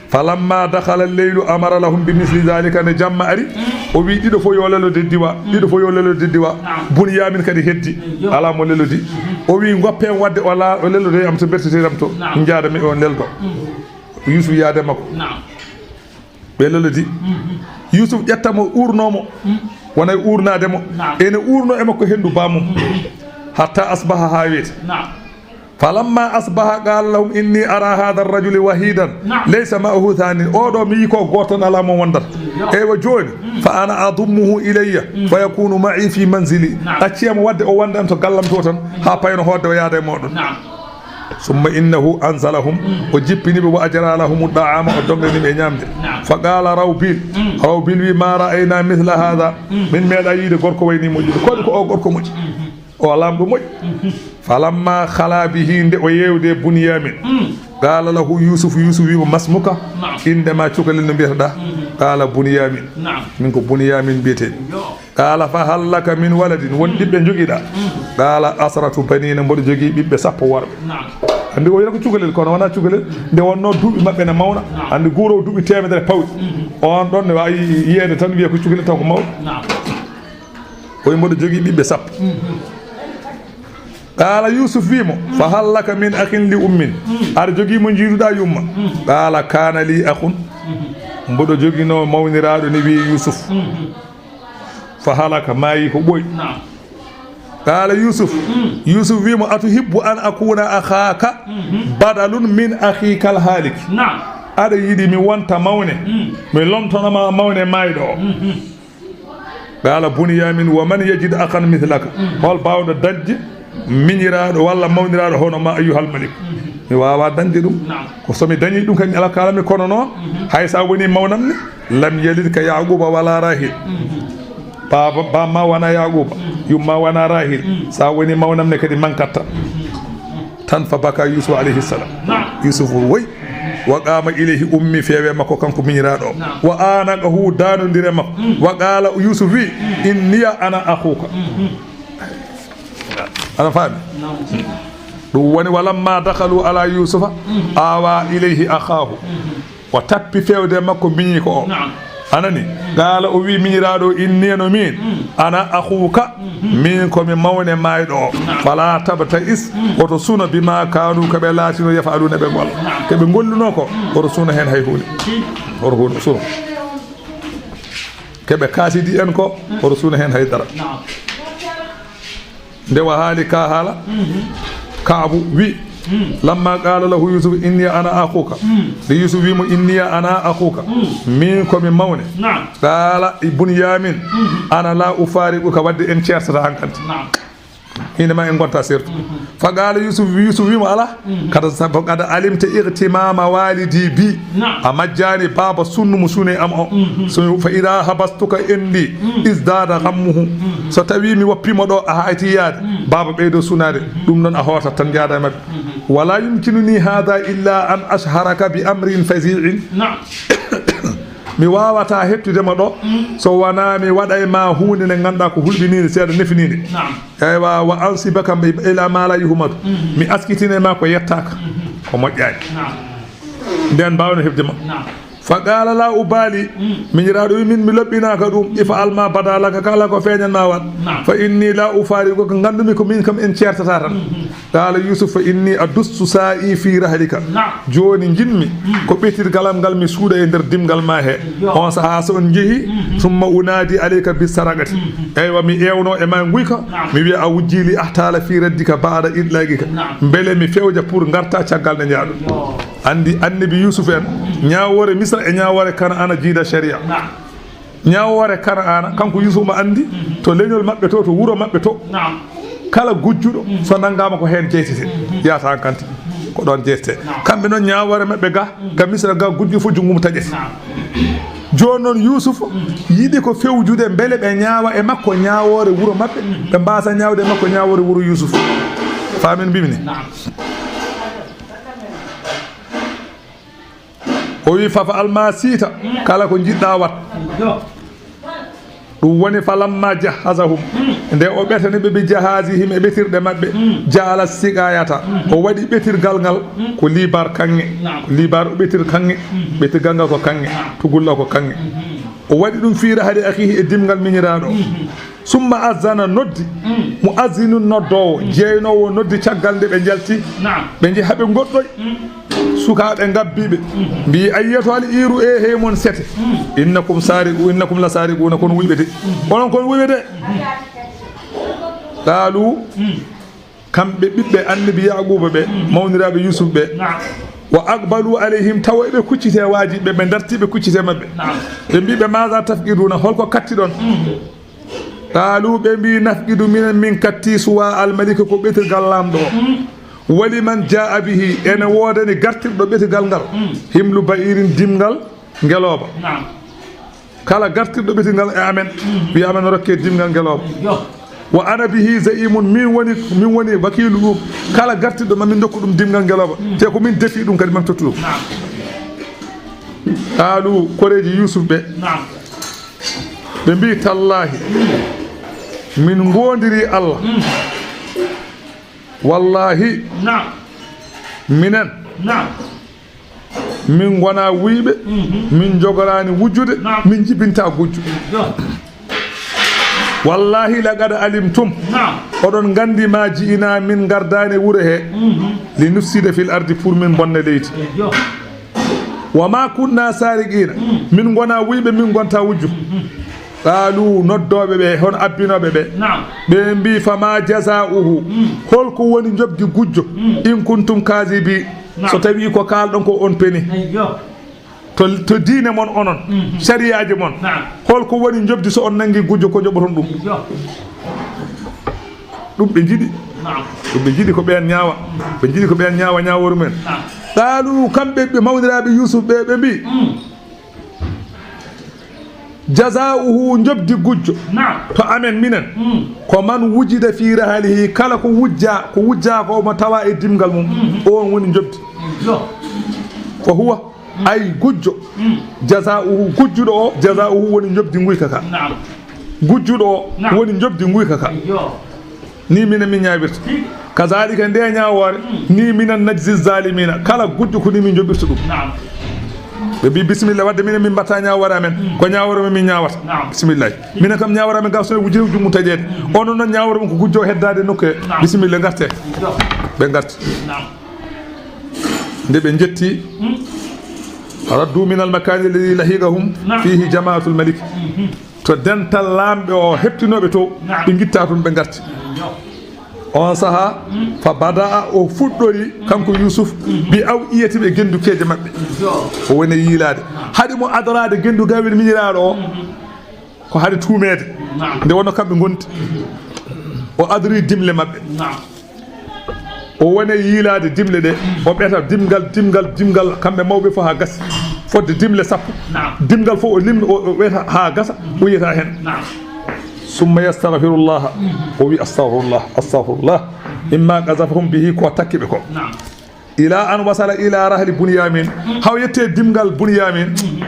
Falamma dakhala al-laylu amara lahum bi misli dhalika, nde jamma ari, o wi ɗiɗo fof yo lelode diwa, ɗiɗo fof yo lelode diwa. Bunyamin kadi heddi, ala mo lelodi. O wi, "Ngoppe en wadde o la-, o lelode am to bertete am to, njaada mi on leldo." Yusuf yaade makko. Ɓe lelodi. Yusuf ƴetta mo, urno mo. Wona e urnade mo. Ene urno e makko hendu bamum. Hatta asbaha, ha weeti. Falamma asbaha qala lahum inni ara hadha ar-rajula wahidan, naam, laysa ma'ahu thani. Oɗo mi yi ko goto tan ala mo wondata. Eywa joni, fa ana adummuhu ilayya, fa yakunu ma'i fi manzili. Naam. Acciyam wadde o wondan to gallam to tan, ha payno hodde o yaada e moɗon. Naam. Summa innahu anzalahum, o jippini ɓe, wa ajra lahum da'ama, o dogani ɓe ñamde. Naam. Fa qala Rawbil, Rawbil wi ma ra'ayna mithla hadha, min meeɗa yiide gorko wayni moƴƴude. Koɗi ko o gorko moƴƴi. O lamɗo moƴƴi. Falamma khala bihi, nde o yewde Bunyamin, qala lahu Yusuf, Yusuf wimo, masmuka, naam, inde ma cukalel no mbiyataɗa? Qala Bunyamin. Naam. Min ko Bunyamin mbiyetemi. Qala fa hal laka min waladin, won ɓiɓɓe jogiɗa? Qala asratu banina, mboɗo jogii ɓiɓɓe sappo worɓe. Naam. Andi o yina ko cukalel, kono wona cukalel, nde wonno duuɓi maɓɓe ne mawna. Naam. Andi guurowo duuɓi temedere pawɗi. On ɗon ne wawi yiyede tan wiya ko cukalel taw ko mawɗo. Naam. O wi mboɗo jogii ɓiɓɓe sappo. Qala Yusuf wimo, fa hal laka min akhin li ummin? Aɗa jogii mo jiiduɗa yumma? Qala kana li akhun. Mboɗo jogino mawniraɗo ne wiye Yusuf. Fa halaka, maayi ko ɓooy. Naam. Qala Yusuf, Yusuf wimo, atuhibbu an akuna akhaka badalun min akhika al halik? Naam. Aɗa yiɗi mi wonta mawne, mi lontonoma mawne mayɗo o? Qala Bunyamin, wa man yajid akhan mithlaka? Hol bawɗo dañde miñiraaɗo walla mawniraaɗo hono ma, ayyuhal malik? Mi wawa dañde ɗum. Naam. Ko so mi dañi ɗum kadi, ala kala mi kono noon, hay sa woni mawnam ne, lam yalidka Yaquba wala Rahil. Baba, bamma wona Yaquba, yumma wona Rahil. Sa woni mawnam ne kadi mankatta. Tan fa baka Yusuf alayhi salam. Naam. Yusuf woy. Wa qama ilayhi ummi, fewe makko kanko miñiraaɗo o. Naam. Wa anaqahu, danodire makko. Wa qala, Yusuf wi, inniya ana akhuka. Ana faami? Naam. Ɗum woni, walamma dakhalu ala Yusufa awa ilayhi akhahu. O tappi fewde makko miñiko o. Naam. Anani? Qala, o wi miñiraaɗo, inni no min, ana akhuka, min ko mi mawne mayɗo o. Naam. Fala tabta'is, oto suno, bima kanu, ko ɓe laatino, yaf'aluna, ɓe golla. Naam. Ko ɓe golluno ko, oto suno hen hay hunde. Oto huno suno. Ko ɓe kasidi en ko, oto suno hen hay dara. Naam. Nde wa haali ka haala, Kaabu wi, lamma qala lahu Yusuf inni ana akhuka. Nde Yusuf wimo, inni ana akhuka. Min ko mi mawne. Naam. Qala Bunyamin, ana la ufariquka, wadde en ceertata hankante. Naam. Hinema en gonta sertu. Fa qala Yusuf, Yusuf wimo, ala, kada sa-, qad alimta igtimama walidi bi. Naam. A majjani baba sunnu mo sune am o. So, fa idha habastuka indi, izdada ghammuhu. So tawi mi woppimo ɗo, a hayti yaade, baba ɓeydo sunade. Ɗum noon a hootat tan, jaada e maɓɓe. Wala yumkinuni hadha illa an ashharaka bi amrin fazi'in. Naam. Mi waawataa heɓtude ma ɗo, so wonaa mi waɗa e ma huunde nde ngannduɗaa ko hulɓiniinde, seeɗa nefiniinde. Naam. Eywa, wa ansibaka ila ma la yuhmadu. Mhm. Mi askitina e ma ko yettaaka, mhm, ko moƴƴaani. Naam. Nden mbaawno heɓde ma. Naam. Fa qaala laa ubaali. Mm. Miñiraaɗo wi, min mi loɓɓinaaka ɗum. If'al ma bada laka, kala ko feeñan ma waɗ. Naam. Fa inni laa ufaariquka, ko nganndumi ko min kam en ceertataa tan. Mhm. Qaala Yuusuf, fa inni adussu saa'i fii rahlika. Naam. Jooni njiɗmi, mm, ko ɓetirgal am ngal mi suuɗa e nder dimngal ma he. Yo. On sahaa so on njehi, mhm, summa unaadi alayka bi saraqati. Mhm. Eywa, mi ewno e ma nguyka, naam, mi wiya a wujji li ahtala fii raddika ba'da itlaqika. Naam. Mbele mi fewja pour ngarta caggal nde njaaɗo. Yo. Anndi Annabi Yuusuf en, ñaawoore Misra e ñaawoore Kanaana jiida sharia. Naam. Ñaawoore Kanaana, kanko Yuusuf omo anndi, mhm, to leñol maɓɓe to, to wuro maɓɓe to. Naam. Kala gujjuɗo, mhm, so nanngaama ko heen jeytetee. Mhm. Yahata han kanti. Ko ɗoon jeytetee. Naam. Kamɓe noon ñaawoore maɓɓe ga, mhm, ga Misra ga gujjo fof junngo mum taƴete. Naam. Jooni noon Yuusuf, mhm, yiɗi ko fewjude mbele ɓe ñaawa e makko ñaawoore wuro maɓɓe, mhm, ɓe mbaasa ñaawde e makko ñaawoore wuro Yuusuf. Faamen mbimi ni. Naam. O wi, faf'al ma si'ta, kala ko njiɗɗa wat. Ɗum woni, falamma jahhazahum, nde o ɓetani ɓe, bi jahazihim, e ɓetirɗe maɓɓe, ja'ala siqayata, o waɗi ɓetirgal ngal ko liibar kaŋŋe. Naam. Ko liibar o ɓetir kaŋŋe, ɓetirgal ngal ko kaŋŋe, naam, tugulla ko kaŋŋe. O waɗi ɗum fi rahli akhihi, e dimngal miñiraaɗo. Summa azzana, noddi. Mm. Mu'azzinun, noddoowo, mm, jeynoowo noddi caggal nde ɓe njalti. Naam. Ɓe njehi haa ɓe ngoɗɗoyi. Mm. Sukaaɓe ngabbiiɓe. Mm. Mbii, "Ayyatuhal iiru, e hey mon sete. Mm. Innakum saariqu, innakum la saariquuna, kon wuyɓe de. Mm. Onon kon wuyɓe de." Mm. Qaalu, mm, kamɓe ɓiɓɓe Annabi Yaaquuba ɓe, mm, mawniraaɓe Yuusuf ɓe. Naam. Wa aqbalu alayhim, tawa eɓe kuccitee waaji ɓe, ɓe darti ɓe kuccitee maɓɓe. Naam. Ɓe mbii ɓe, "Maaza tafqiduuna, holko kattiɗon?" Mm. Qaalu, ɓe mbii, "Nafqidu, minen min katti suwa al-maliki, ko ɓetirgal laamɗo o." Mm. "Wa liman jaa'a bihi, ene woodani gartirɗo ɓetirgal ngal, mm, himlu ba'iirin, dimngal ngelooba." Naam. Kala gartirɗo ɓetirgal e amen, mm, wiya amen rokke dimngal ngelooba. Yo. "Wa ana bihi za'iimun, min woni, min woni wakiilu ɗum. Kala gartirɗo ma min ndokku ɗum dimngal ngelooba. Mm. Te ko min defi ɗum kadi, min tottu ɗum." Naam. Qaalu, koreeji Yuusuf ɓe. Naam. Ɓe mbii, "Tallaahi, min ngoondirii Allah. Mm. Wallaahi, naam, minen, naam, min ngonaa wuyɓe, mhm, min njogoraani wujjude, naam, min njibintaa gujjo. Yo. Wallaahi, laqad alimtum, naam, oɗon nganndi, ma ji'inaa, min ngardaani wuro he, mhm, li nufsida fil ardi, pour min mbonna leydi. Yo. Wa ma kunna saariqiina, mm, min ngonaa wuyɓe, min ngontaa wujju." Mm-hmm. Qaalu, noddooɓe ɓe, hono abbinooɓe ɓe, naam, ɓe mbii, "Fama jazaa'uhu, mm, holko woni njoɓdi gujjo, mm, in kuntum kazibi, naam, so tawii ko kaalɗon ko on peni?" Eyyo. To, to diine mon onon, mhm, sariyaaji mon, naam, holko woni njoɓdi so on nanngi gujjo, ko njoɓoton ɗum? Eyyo. Ɗum ɓe njiɗi. Naam. Ɗum ɓe njiɗi ko ɓeen ñaawa. Ɓe njiɗi ko ɓeen ñaawa ñaawoore mumen. Naam. Qaalu, kamɓe ɓe mawniraaɓe Yuusuf ɓe, ɓe mbii, mm, jazaa'uhu, njoɓdi gujjo, naam, to amen minen, mm, ko man wujida fi rahlihi, kala ko wujja, ko wujja ko mo tawa e dimngal mum, mhm, oon woni njoɓdi. Yo. Ko huwa Ay gujjo. Mm. Jazaa'uhu, gujjuɗo o, jazaa'uhu woni njoɓdi nguyka ka. Naam. Gujjuɗo o, naam, woni njoɓdi nguyka ka. Yo. Ni minen min ñaawirta. Tigi. Kazaalika nde ñaawoore, mm, ni minen najzi zaalimiina. Kala gujjo ko ni min njoɓirta ɗum. Naam. Ɓe mbi, "Bisimilla, wadde minen min mbatta ñaawoore amen. Mm. Ko ñaawoore men min ñaawata." Naam. Bisimilla. Minen kam ñaawoore amen ga so wujji wujji mum taƴeede. Mm. Onon noon ñaawoore mum ko gujjo heddaade nokku he. Naam. Bisimilla, ngarte. Yo. Ɓe ngarti. Naam. Nde ɓe njetti, raddu min al makani alladhi lahiqahum, naam, fihi jama'atul malik. Mhm. To dental laamɓe o heɓtinooɓe to, naam, ɓe ngitta toon, ɓe ngarti. Yo. On saha, mm, fa bada'a, o fuɗɗori, kanko Yusuf, mhm, bi aw'iyatihim, e gendukeeje maɓɓe. Yo. O woni yiilaade. Naam. Haɗi mo adoraade gendu gawel miñiraaɗo o. Mhm. Ko haɗi tuumeede. Naam. Nde wonno kamɓe ngondi. O adori dimle maɓɓe. Naam. O woni yiilaade dimle ɗe. O ɓeta dimgal, dimgal, dimgal, kamɓe mawɓe fof haa gasa. Fodde dimle sappo. Naam. Dimgal fof o limno, o, o ɓeta haa gasa, o yiyata heen. Naam. Summa yastahfirullaha. Mm. O wi, "Astahfirullah, astahfirullah." Mimma qazafahum bihi, ko takki ɓe ko. Naam. Ila an wasala ila rahli Bunyamin. Mm. Haa o yetti e dimgal Bunyamin. Mm.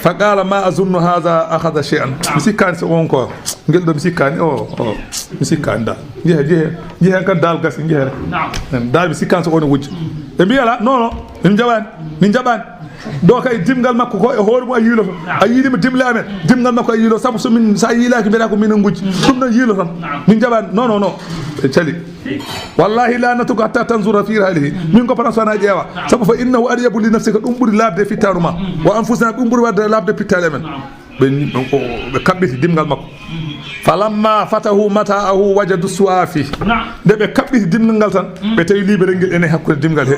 Fa qala ma azunnu hadha akhadha shay'an. Mi sikkaani so on ko ngel ɗo, mi sikkaani o, o, mi sikkaani dal. Jehe, jehe, jehe kan dal gasi, jehe. Dal mi sikkaani so on e wujji. Ɓe mbiya la, non, non, min jaɓaani, min jaɓaani. Ɗo kay dimgal makko ko e hoore mum a yiiloto. A yiilima dimle amen, dimgal makko a yiilo. Sabu so min, sa yiilaaki mbiɗa ko minen ngujji. Ɗum ɗon yiilo tan. Min jaɓaani, non, non, non. Ɓe cali. Wallahi la natuka hatta tanzura fi rahlihi. Min ko paran sona ƴeewa. Sabu fa innahu aryabu li nafsika, ɗum ɓuri labde fittaanu ma. Wa anfusina, ɗum ɓuri wadde labde pittaali amen. Ɓe, ɓe, o, ɓe kaɓɓiti dimgal makko. Falamma fatahu mata'ahu wajadu su'a fi. Nde ɓe kaɓɓiti dimgal ngal tan, ɓe tawi liberel ngel ene hakkunde dimgal he.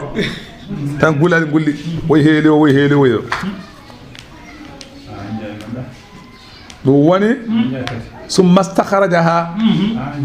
Tan gulali gulli, woy heeli o, woy heeli o, woy o. Ɗum woni, summa stakhrajaha,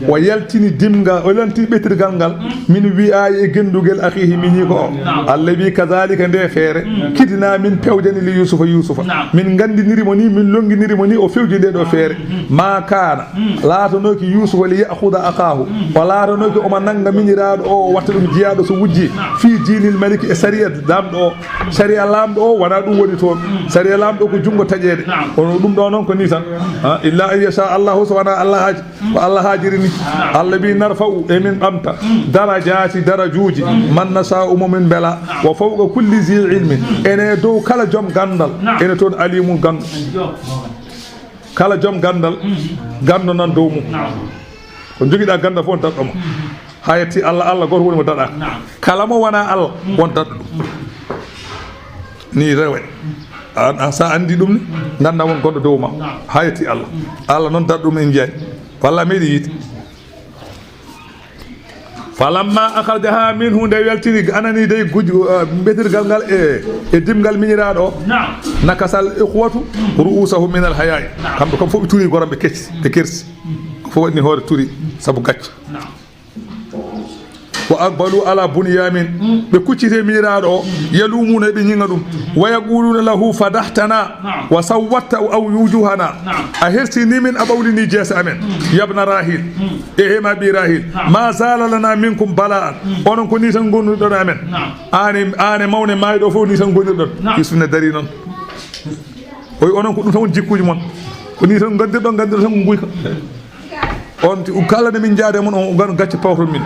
o yaltini dimgal, o yaltini ɓetirgal ngal, min wi'ayi e gendugel akhihi miñiko o. Allabi kadhalika nde feere, kidna min pewjani li Yusufa Yusufa. Min gandiniri mo ni, min longiniri mo ni, o fewji nde ɗo feere. Ma kana, laatanooki Yusufa li ya'khudha akhahu, o laatanooki omo nanga miñiraaɗo o, o watta ɗum jiyaaɗo so wujji, fi dinil maliki e sariya lamɗo o. Sariya lamɗo o wona ɗum woni toon. Sariya lamɗo ko junngo taƴeede. Kono ɗum ɗo noon ko ni tan. Ha, illa an yasha Allahu, so wona Allah haaji. Ko Allah haajiri ni. Allah wi narfa'u, emin ɓamta, darajaati, darajuuji, man nasha'u, mo min mbela, wa fawqa kulli zi ilmin, ene dow kala joom ganndal, ene toon alimun ganndo. Kala joom ganndal, ganndo nan dow mum. Ko jogiɗa ganndal fof, daɗɗo ma. Haa yetti Allah, Allah gooto woni mo daɗaaka. Kala mo wona Allah, won daɗɗo ɗum. Ni rewe. An, an, sa anndi ɗum ni, ngannda won goɗɗo dow ma. Haa yetti Allah. Allah noon daɗɗo ɗum en njiyaani. Walla meɗi yiide. Falamma akhrajaha minhu, nde weltini, anani dey guj-, uh, ɓetirgal ngal e, e dimgal miñiraaɗo o. Nakasal ikhwatu ru'usahum min al haya'i. Kamɓe kam fof ɓe turi goram, ɓe kecci, ɓe kersi. Ko fof waɗni hoore turi sabu gacce. Wa aqbalu ala Bunyamin. Ɓe kucciti e miñiraaɗo o, yalumuna, ɓe ñiŋa ɗum. Wa yaquluna lahu fadahtana wa sawwatta aw wujuhana. A hertini min, a ɓawlini jeese amen. Yabna Rahil. E hema ɓi Rahil. Ma zala lana minkum bala'an. Onon ko ni tan ngonirɗon e amen. Aane, aane mawne maayɗo fof ni tan ngonirɗon. Yusuf ne dari noon. O wi onon ko ɗum tan woni jikkuuji mon. Ko ni tan ngandirɗon, ngandirɗon tan ko nguyka. On ti-, kala nde min njaade mon, on gan gacce pawton min.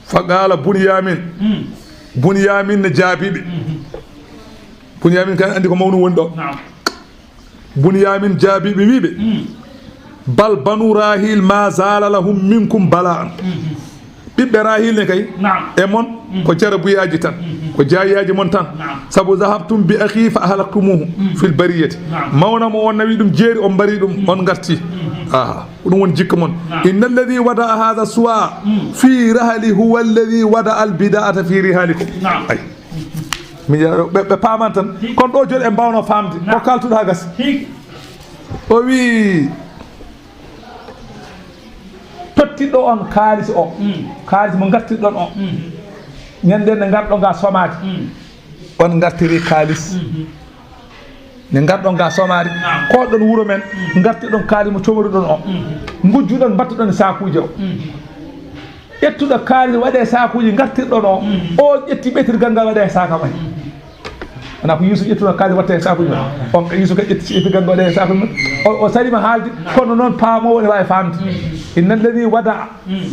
Fa qala Bunyamin. Bunyamin ne jaabiɓe. Bunyamin kan anndi ko mawnu woni ɗo. Bunyamin jaabiɓe wiɓe, bal banu Rahil ma zala lahum minkum bala'an. Ɓiɓɓe Rahil ne kay, e mon, ko jarabuyaaji tan, ko jaayaaji mon tan. Sabu zahabtum bi akhi fa ahlaktumuhu fil bariyati. Mawna mo on nawi ɗum jeeri, on mbari ɗum, on ngarti. Aha, ko ɗum woni jikka mon. Inna alladhi wada'a hadha su'a fi rahli huwa alladhi wada'a al bida'ata fi rihalikum. Ay. Mi, ɓe, ɓe paaman tan. Kono ɗo jooni en mbaawno faamde. Ko kaltuɗo haa gasi. O wi, tottiɗo on kaalis o, kaalis mo ngartirɗon o, ñande nde ngarɗo nga somaade, on ngartiri kaalis. Nde ngarɗon nga somaade, koɗɗon wuro men, ngartirɗon kaalis mo comoriɗon o, ngujjuɗon, mbattuɗon e saakuuje o. Ƴettuɗo kaalis waɗe saakuuji ngartirɗon o, o ƴetti ɓetirgal ngal waɗe saaka mum. Wona ko Yuusuf ƴettuno kaalis watte e saakuuji mum. On ko Yuusuf kadi ƴetti ɓetirgal ngal waɗe e saakuuji mum. O, o sarima haalde, kono noon paamoowo ne waawi faamde. Inna alladhi wada'a,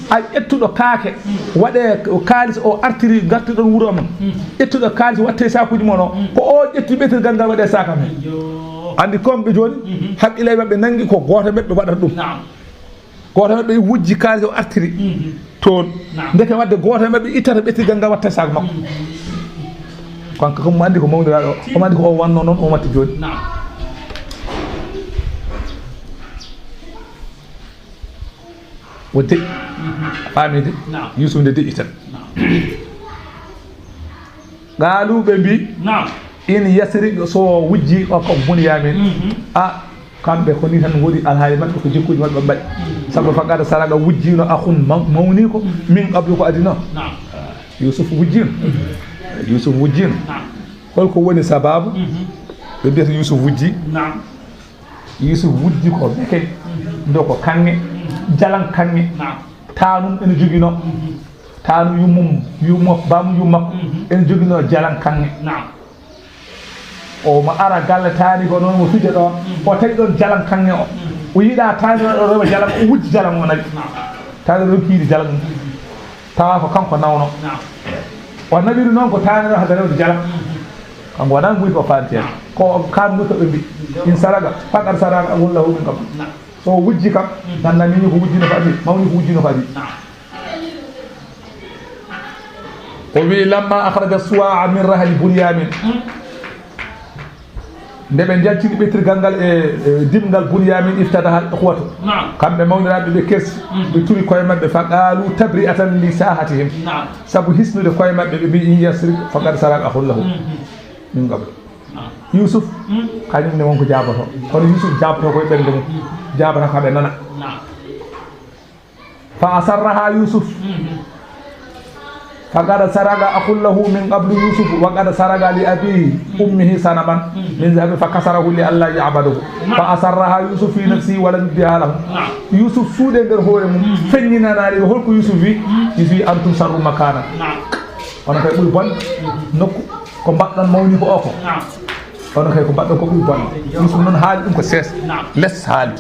a ƴettuɗo kaake, waɗe kaalis o artiri ngartirɗon wuro mon. Ƴettuɗo kaalis watte e saakuuji mon o, ko o ƴetti ɓetirgal ngal waɗe saaka mum. Anndi kon ɓe jooni, hakkillaaji maɓɓe nanngi ko gooto maɓɓe waɗata ɗum. Gooto maɓɓe wujji kaalis o artiri toon. Ndeke wadde gooto maɓɓe ittata ɓetirgal ngal watta e saak makko. Kanko kam mo anndi ko mawniraaɗo o, omo anndi ko o wanno noon, o watti jooni. O deƴƴi. A faami de? Yuusuf nde deƴƴi tan. Qaalu, ɓe mbi, in yasriq, so wujji o ko Bunyamin. A, kamɓe ko ni tan ngoni alhaali maɓɓe, ko jikkuuji maɓɓe mbaɗi. Sabu faqad saraqa, wujjino, akhun, ma-, mawniiko, min qablu, ko adino. Yuusuf wujjino. Yuusuf wujjino. Holko woni sababu ɓe mbiyata Yuusuf wujji? Yuusuf wujji ko beke, ndo ko kaŋŋe, jalan kaŋŋe. Taanum ene joginoo. Taanum yummum, yummo, baamu yummakko ene joginoo jalan kaŋŋe. O mo ara galle taani ko noon mo fija ɗoon. O tawi ɗoon jalan kaŋŋe o. O yiɗa taani o ɗo rewa jalan, o wujji jalan o nawi. Taani o kiiri jalan. Tawa ko kanko nawno. O nawiri noon ko taani o hada rewde jalan. Kanko waɗan guy ko faanti heen. Ko kaan guy ko ɓe mbi. In saraga, faqad saraga, a won lahu min qabl. So o wujji kam, nan nani ko wujji no faadi, mawni ko wujji no faadi. O wi, "Lamma akhraja suwa'a min rahli Bunyamin." Nde ɓe njaltini ɓettirgal ngal e, e dimngal Bunyamin, iftadaha al-ikhwatu. Naam. Kamɓe mawniraaɓe ɓe kersi, ɓe turi koye maɓɓe, fa qalu tabri'atan li sahatihim. Naam. Sabu hisnude koye maɓɓe, ɓe mbi, "In yasrik faqad saraka akhun lahu min qabl." Naam. Yusuf, kañum ne wonko jaaboto. Kono Yusuf jaaboto koye ɓernde mum. Jaabata ko ɓe nana. Naam. Fa asarraha Yusuf. Faqad saraqa akhun lahu min qablu Yusuf wa qad saraqa li abihi ummihi sanaman min zahabin fa kasarahu li alla ya'badahu. Fa asarraha Yusuf fi nafsihi wa lam yubdiha lahu. Yusuf suuɗe nder hoore mum, feññinanaali ɓe holko Yusuf wi. Yusuf wi, "Antum sharru makana." Onon kay ɓuri bonde nokku, ko mbaɗɗon mawni ko o ko. Onon kay ko mbaɗɗon ko ɓuri bonde. Yusuf noon haali ɗum ko sees. Les haali.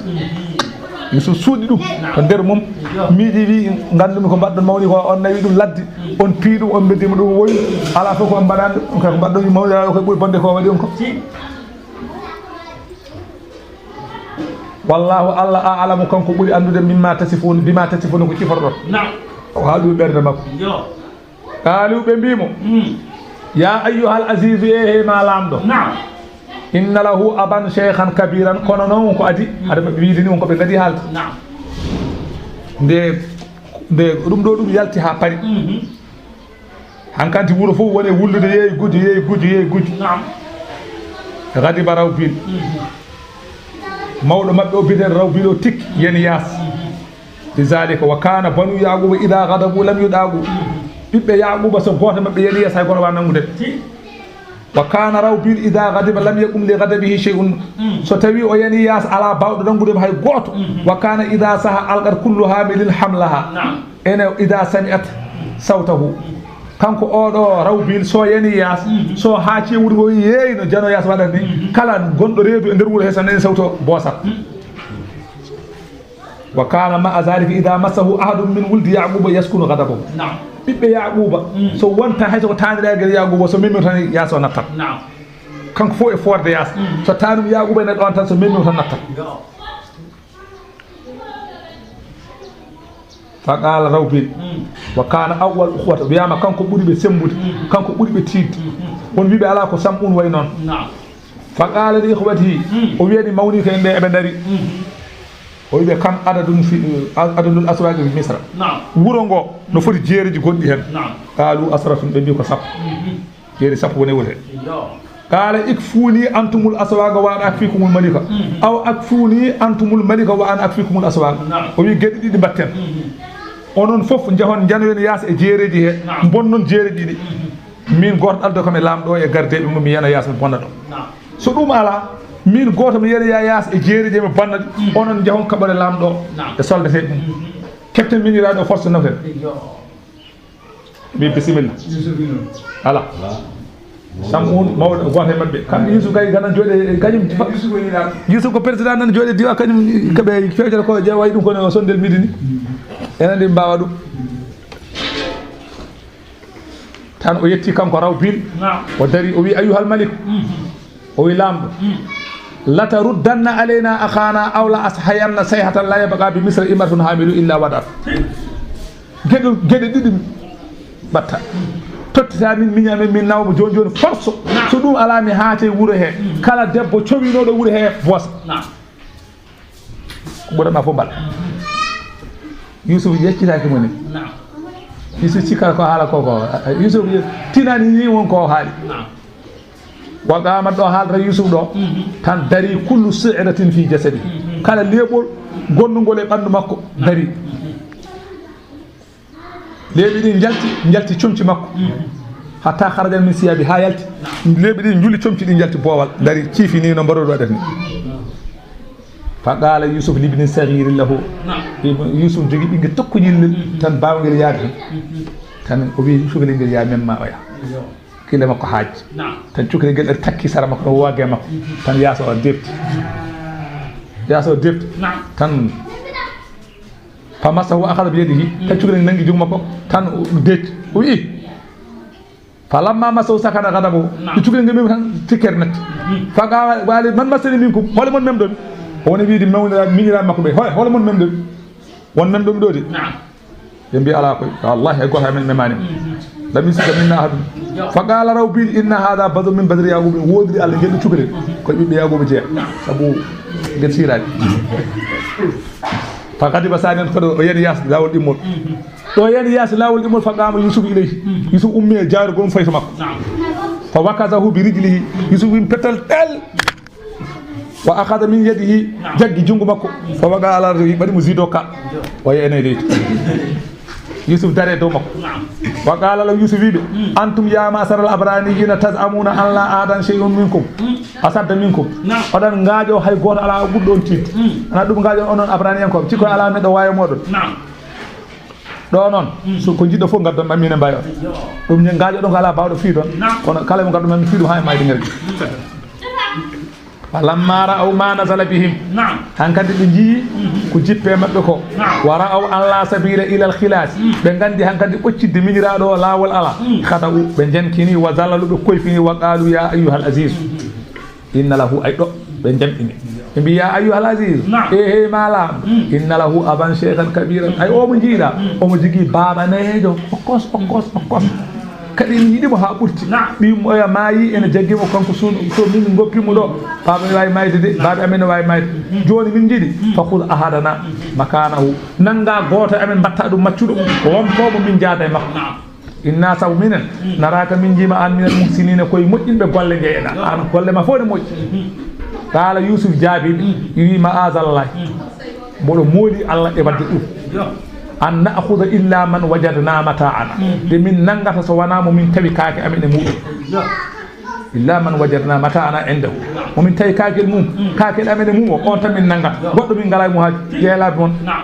Yusuf suuɗi ɗum ko nder mum. Miiɗi wi, "Ngandumi ko mbaɗɗon mawni ko, on nawi ɗum ladde, on pii ɗum, on mbeddima ɗum woyi. Ala fof ko on mbaɗani ɗum, kay ko mbaɗɗon mawni ko ɓuri bonde ko waɗi on ko." Wallahu, Allah a'lamu, kanko ɓuri anndude, mimma tasifun, bima tasifun, ko ciforɗon. Naam. O haali ɗum ɓernde makko. Yo. Qaalu, ɓe mbi mo, "Ya ayyuhal azizu, e he ma laamɗo. Naam. Inna lahu aban shaykhan kabiran, kono noon ko adi, aɗa maɓɓe wiide ni on ko ɓe ngadi haalde." Naam. Nde, nde ɗum ɗo ɗum yalti haa paari. Hankanti wuro fof woni wullude yeey gujjo, yeey gujjo, yeey gujjo. Naam. Ghadiba Rawbil. Mawɗo maɓɓe o biyeten Rawbil o tikki, yani yaas. Lizalika wa kana banu Yaquba idha ghadabu lam yudagu. Ɓiɓɓe Yaquba so gooto maɓɓe yani yaas hay gooto wa nanngude. Wa kana Rawbil idha ghadiba lam yaqum li ghadabihi shay'un. So tawi o yani yaas ala bawɗo nanngude hay gooto. Wa kana idha saha alqat kullu hamilin hamlaha. Naam. Ene idha sami'at sawtahu. Kanko oɗo Rawbil so yani yaas, so haa cewri o yeeyno jano yaas waɗani, kala gonɗo reedu e nder wuro he so nani sawto boosat. Wa kana ma'a zalika idha massahu ahadun min wuldi Yaquba yaskunu ghadabahu. Naam. Ɓiɓɓe Yaquba, so wonta hay so ko taaniraagal Yaquba so memmi tan yaas o nattat. Naam. Kanko fof e forde yaas. So taanum Yaquba ene ɗon tan so memmi tan nattat. Yo. Fa qala Rawbil. Wa kana awwal ukhwata. Wiyama kanko ɓuri ɓe sembude. Kanko ɓuri ɓe tiiɗde. On wiɓe ala ko Sam'un way noon. Naam. Fa qala li ikhwatihi. O wiyani mawni ko en ɓe eɓe ndari. O wiɓe kam adadun fi, adadul aswaqi fi Misra. Naam. Wuro ngo no foti jeereji gonɗi hen. Naam. Qalu asratun, ɓe mbi ko sappo. Jeeri sappo woni wure. Yo. Qala ikfuni antumul aswaqa wa ana akfikumul malika. Aw akfuni antumul malika wa ana akfikumul aswaqa. Naam. O wi geɗe ɗiɗi mbatten. Onon fof njahon njanoyon yaas e jeereji he. Naam. Bonnon jeereji ɗi. Min gooto aldo kam e laamɗo e gardeeɓe mum mi yana yaas mi bonna ɗo. Naam. So ɗum ala, min gooto mi yana yaas e jeereji mi bonna ɗi. Onon njahon kaɓore laamɗo e soldateeɓe mum. Kepten miñiraaɗo force nawten. Yo. Mbi bisimilla. Yusuf wi noon. Ala. Sam'un mawɗo gooto e maɓɓe. Kamɓe Yusuf kay gana jooɗe kañum. Yusuf ko yiɗaa. Yusuf ko président nan jooɗe diwa kañum kaɓe fewjata ko je wayi ɗum kono sondel midini. Enen ɗi mbawa ɗum. Tan o yetti kanko Rawbil. Naam. O dari o wi ayyuhal malik. O wi laamɗo, "Lataruddanna alayna akhana aw la ashayanna sayhatan la yabqa bi Misra imra'atun hamilu illa wada'at." Geɗe, geɗe ɗiɗi mbatta. Tottita min miñi amen min nawmo jooni jooni force. So ɗum ala mi haate wuro he. Kala debbo cowinoɗo wuro he bosa. Ko ɓurana fof mbaɗa. Yusuf yeccitaaki mo ni. Yusuf cikka ko haala ko ko. Yusuf tinani ni won ko haali. Wa qamat ɗo haalata Yusuf ɗo. Tan dari kullu si'ratin fi jasadi. Kala leeɓol gonnugol e ɓanndu makko dari. Leeɓi ɗi njalti, njalti comci makko. Hatta kharaja min siyabi, ha yalti. Leeɓi ɗi njuli comci ɗi njalti boowal. Dari ciifi ni no mbaroɗo waɗata ni. Fa qala Yusuf libni saghirin lahu. Yusuf jogi ɓinngel tokkoñel tan baawngel yaade hen. Tan o wi Yusuf lengel ya memma oya. Gille makko haaji. Naam. Tan cukre ngel ari takki sara makko, ɗo waage makko. Mhm. Tan yaasa o defti. Yaasa o defti. Naam. Tan fa massahu akhadha bi yadihi. Mhm. Tan cukre ngel nangi junngo makko. Tan o deeti. O wi'i. Falamma massahu sakana ghadabuhu. Naam. Ɗo cukre ngel memi tan tikkere natti. Mhm. Fa qaala, "Man massani minkum?" Hol e mon memɗo mi? O woni wiide mawnira-, miñiraaɓe makko ɓe. Hol, hol e mon memɗo mi? Won memɗo mi ɗo de. Naam. Ɓe mbi alaa koy. Wallahi, hay gooto amen memaani mo. Mhm. Lam yusibka minna ahadun. Yo. Fa qaala rabbi inna hadha badrun min badri Yaquba. Woodri Allah ngel ɗo cukre. Mhm. Koye ɓiɓɓe Yaquba jeeya. Naam. Sabu ngel siiraani. Fa ghadiba saaniyan, kadi o yani yaasi laawol ɗimmol. Mhm. Ɗo yani yaasi laawol ɗimmol, fa qaama Yusuf ilayhi. Mhm. Yusuf ummi e jaarugol mo fayto makko. Naam. Fa wakazahu bi rijlihi. Yusuf wii pettal tel. Wa akhadha min yadihi, naam, jaggi junngo makko. Fa waqa ala ra'sihi, ɓaɗi mo zido ka. O yeene leydi. Yusuf dare dow makko. Naam. Wa qala lahu, Yusuf wiɓe, mm, antum ya ma'shara al-abraniyina taz'amuna an la ahadan shay'un minkum, mm, ashadda minkum. Naam. Oɗon ngaajo hay gooto alaa ɓurɗo on tiiɗde. Mm. Ana ɗum ngaajo onon abraniyankoɓe, cikko alaa neɗɗo waawi mooɗon. Naam. Ɗo noon, mm, so ko jiɗɗo fof ngaddon ɗam, minen mbawi on. Yo. Ɗum ne ngaajo ɗon ko alaa baawɗo fii ɗon. Naam. Kono kala mo ngaddon ɗam fii ɗum haa e mayde ngel. Mm. Falamma ra'aw ma nazala bihim. Naam. Hankadi ɓe njii, mhm, ko jippe maɓɓe ko. Naam. Wa ra'aw an la sabila ila al khilas. Mm. Ɓe nganndi hankadi ɓoccitde miñiraaɗo o laawol alaa. Mm. Khada'u, ɓe njenkini, wa zalalu, ɓe koyfini, wa qalu ya ayyuhal aziz. Mhm. Inna lahu, ay ɗo, ɓe jamɗini. Ɓe mbi ya ayyuhal aziz. Naam. E hey ma laam. Mm. Inna lahu aban shaykhan kabiran. Ay omo njiiɗa, mm, omo jogii baaba nayeejo. Okkos, okkos, okkos. Kadi ene yiɗi mo haa ɓurti. Naam. Ɓiyum oya maayi, ene jaggi mo kanko suuno. So min ngoppi mo ɗo, baaba ne waawi maayde de, baaba amen ne waawi maayde. Mm. Jooni min njiɗi, mm, fa khudh ahadana makanahu. Nannga gooto e amen, mbaɗta ɗum maccuɗo, wonkoomo min njaada e makko. Naam. Inna, sabu minen, mm, naraka, min njiima aan, minal muhsinina, koye moƴƴinɓe golle njeyeɗaa. Yo. Aan golle ma fof ne moƴƴi. Mhm. Qala Yusuf jaabi, mm, wi ma'azallah. Mm. Mboɗo mooli Allah e waɗde ɗum. Yo. An na'khudha illa man wajadna mata'ana. Mm. De min nanngata so wonaa mo min tawi kaake amen e muɗum. Yo. Illa man wajadna mata'ana indahu. Mo min tawi kaakil mum, mm, kaakil amen e mum o, on tan min nanngata. Yo. Goɗɗo min ngalaa e mum haa yeelaaɓe mon. Naam.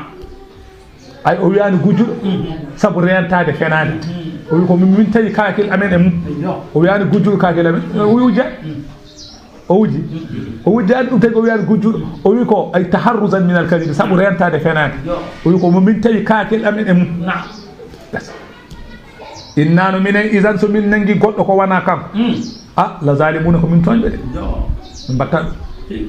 Ay, o wiyaani gujjuɗo, mhm, sabu reentaade fenaande. Mhm. O wi ko min, min tawi kaakil amen e mum. Yo. O wiyaani gujjuɗo kaakil amen. O wi wujja. Mhm. O wujji. O wujjaani ɗum tagi, o wiyaani gujjuɗo. O wi ko ay taharruzan min al kadhib, sabu reentaade fenaande. Yo. O wi ko mo min tawi kaakil amen e mum. Naam. Bes. Inna no minen, idan so min nanngi goɗɗo ko wonaa kanko. Mm. Ah, la zalimuna, ko min tooñɓe de. Yo. Min mbatta ɗum. Hey.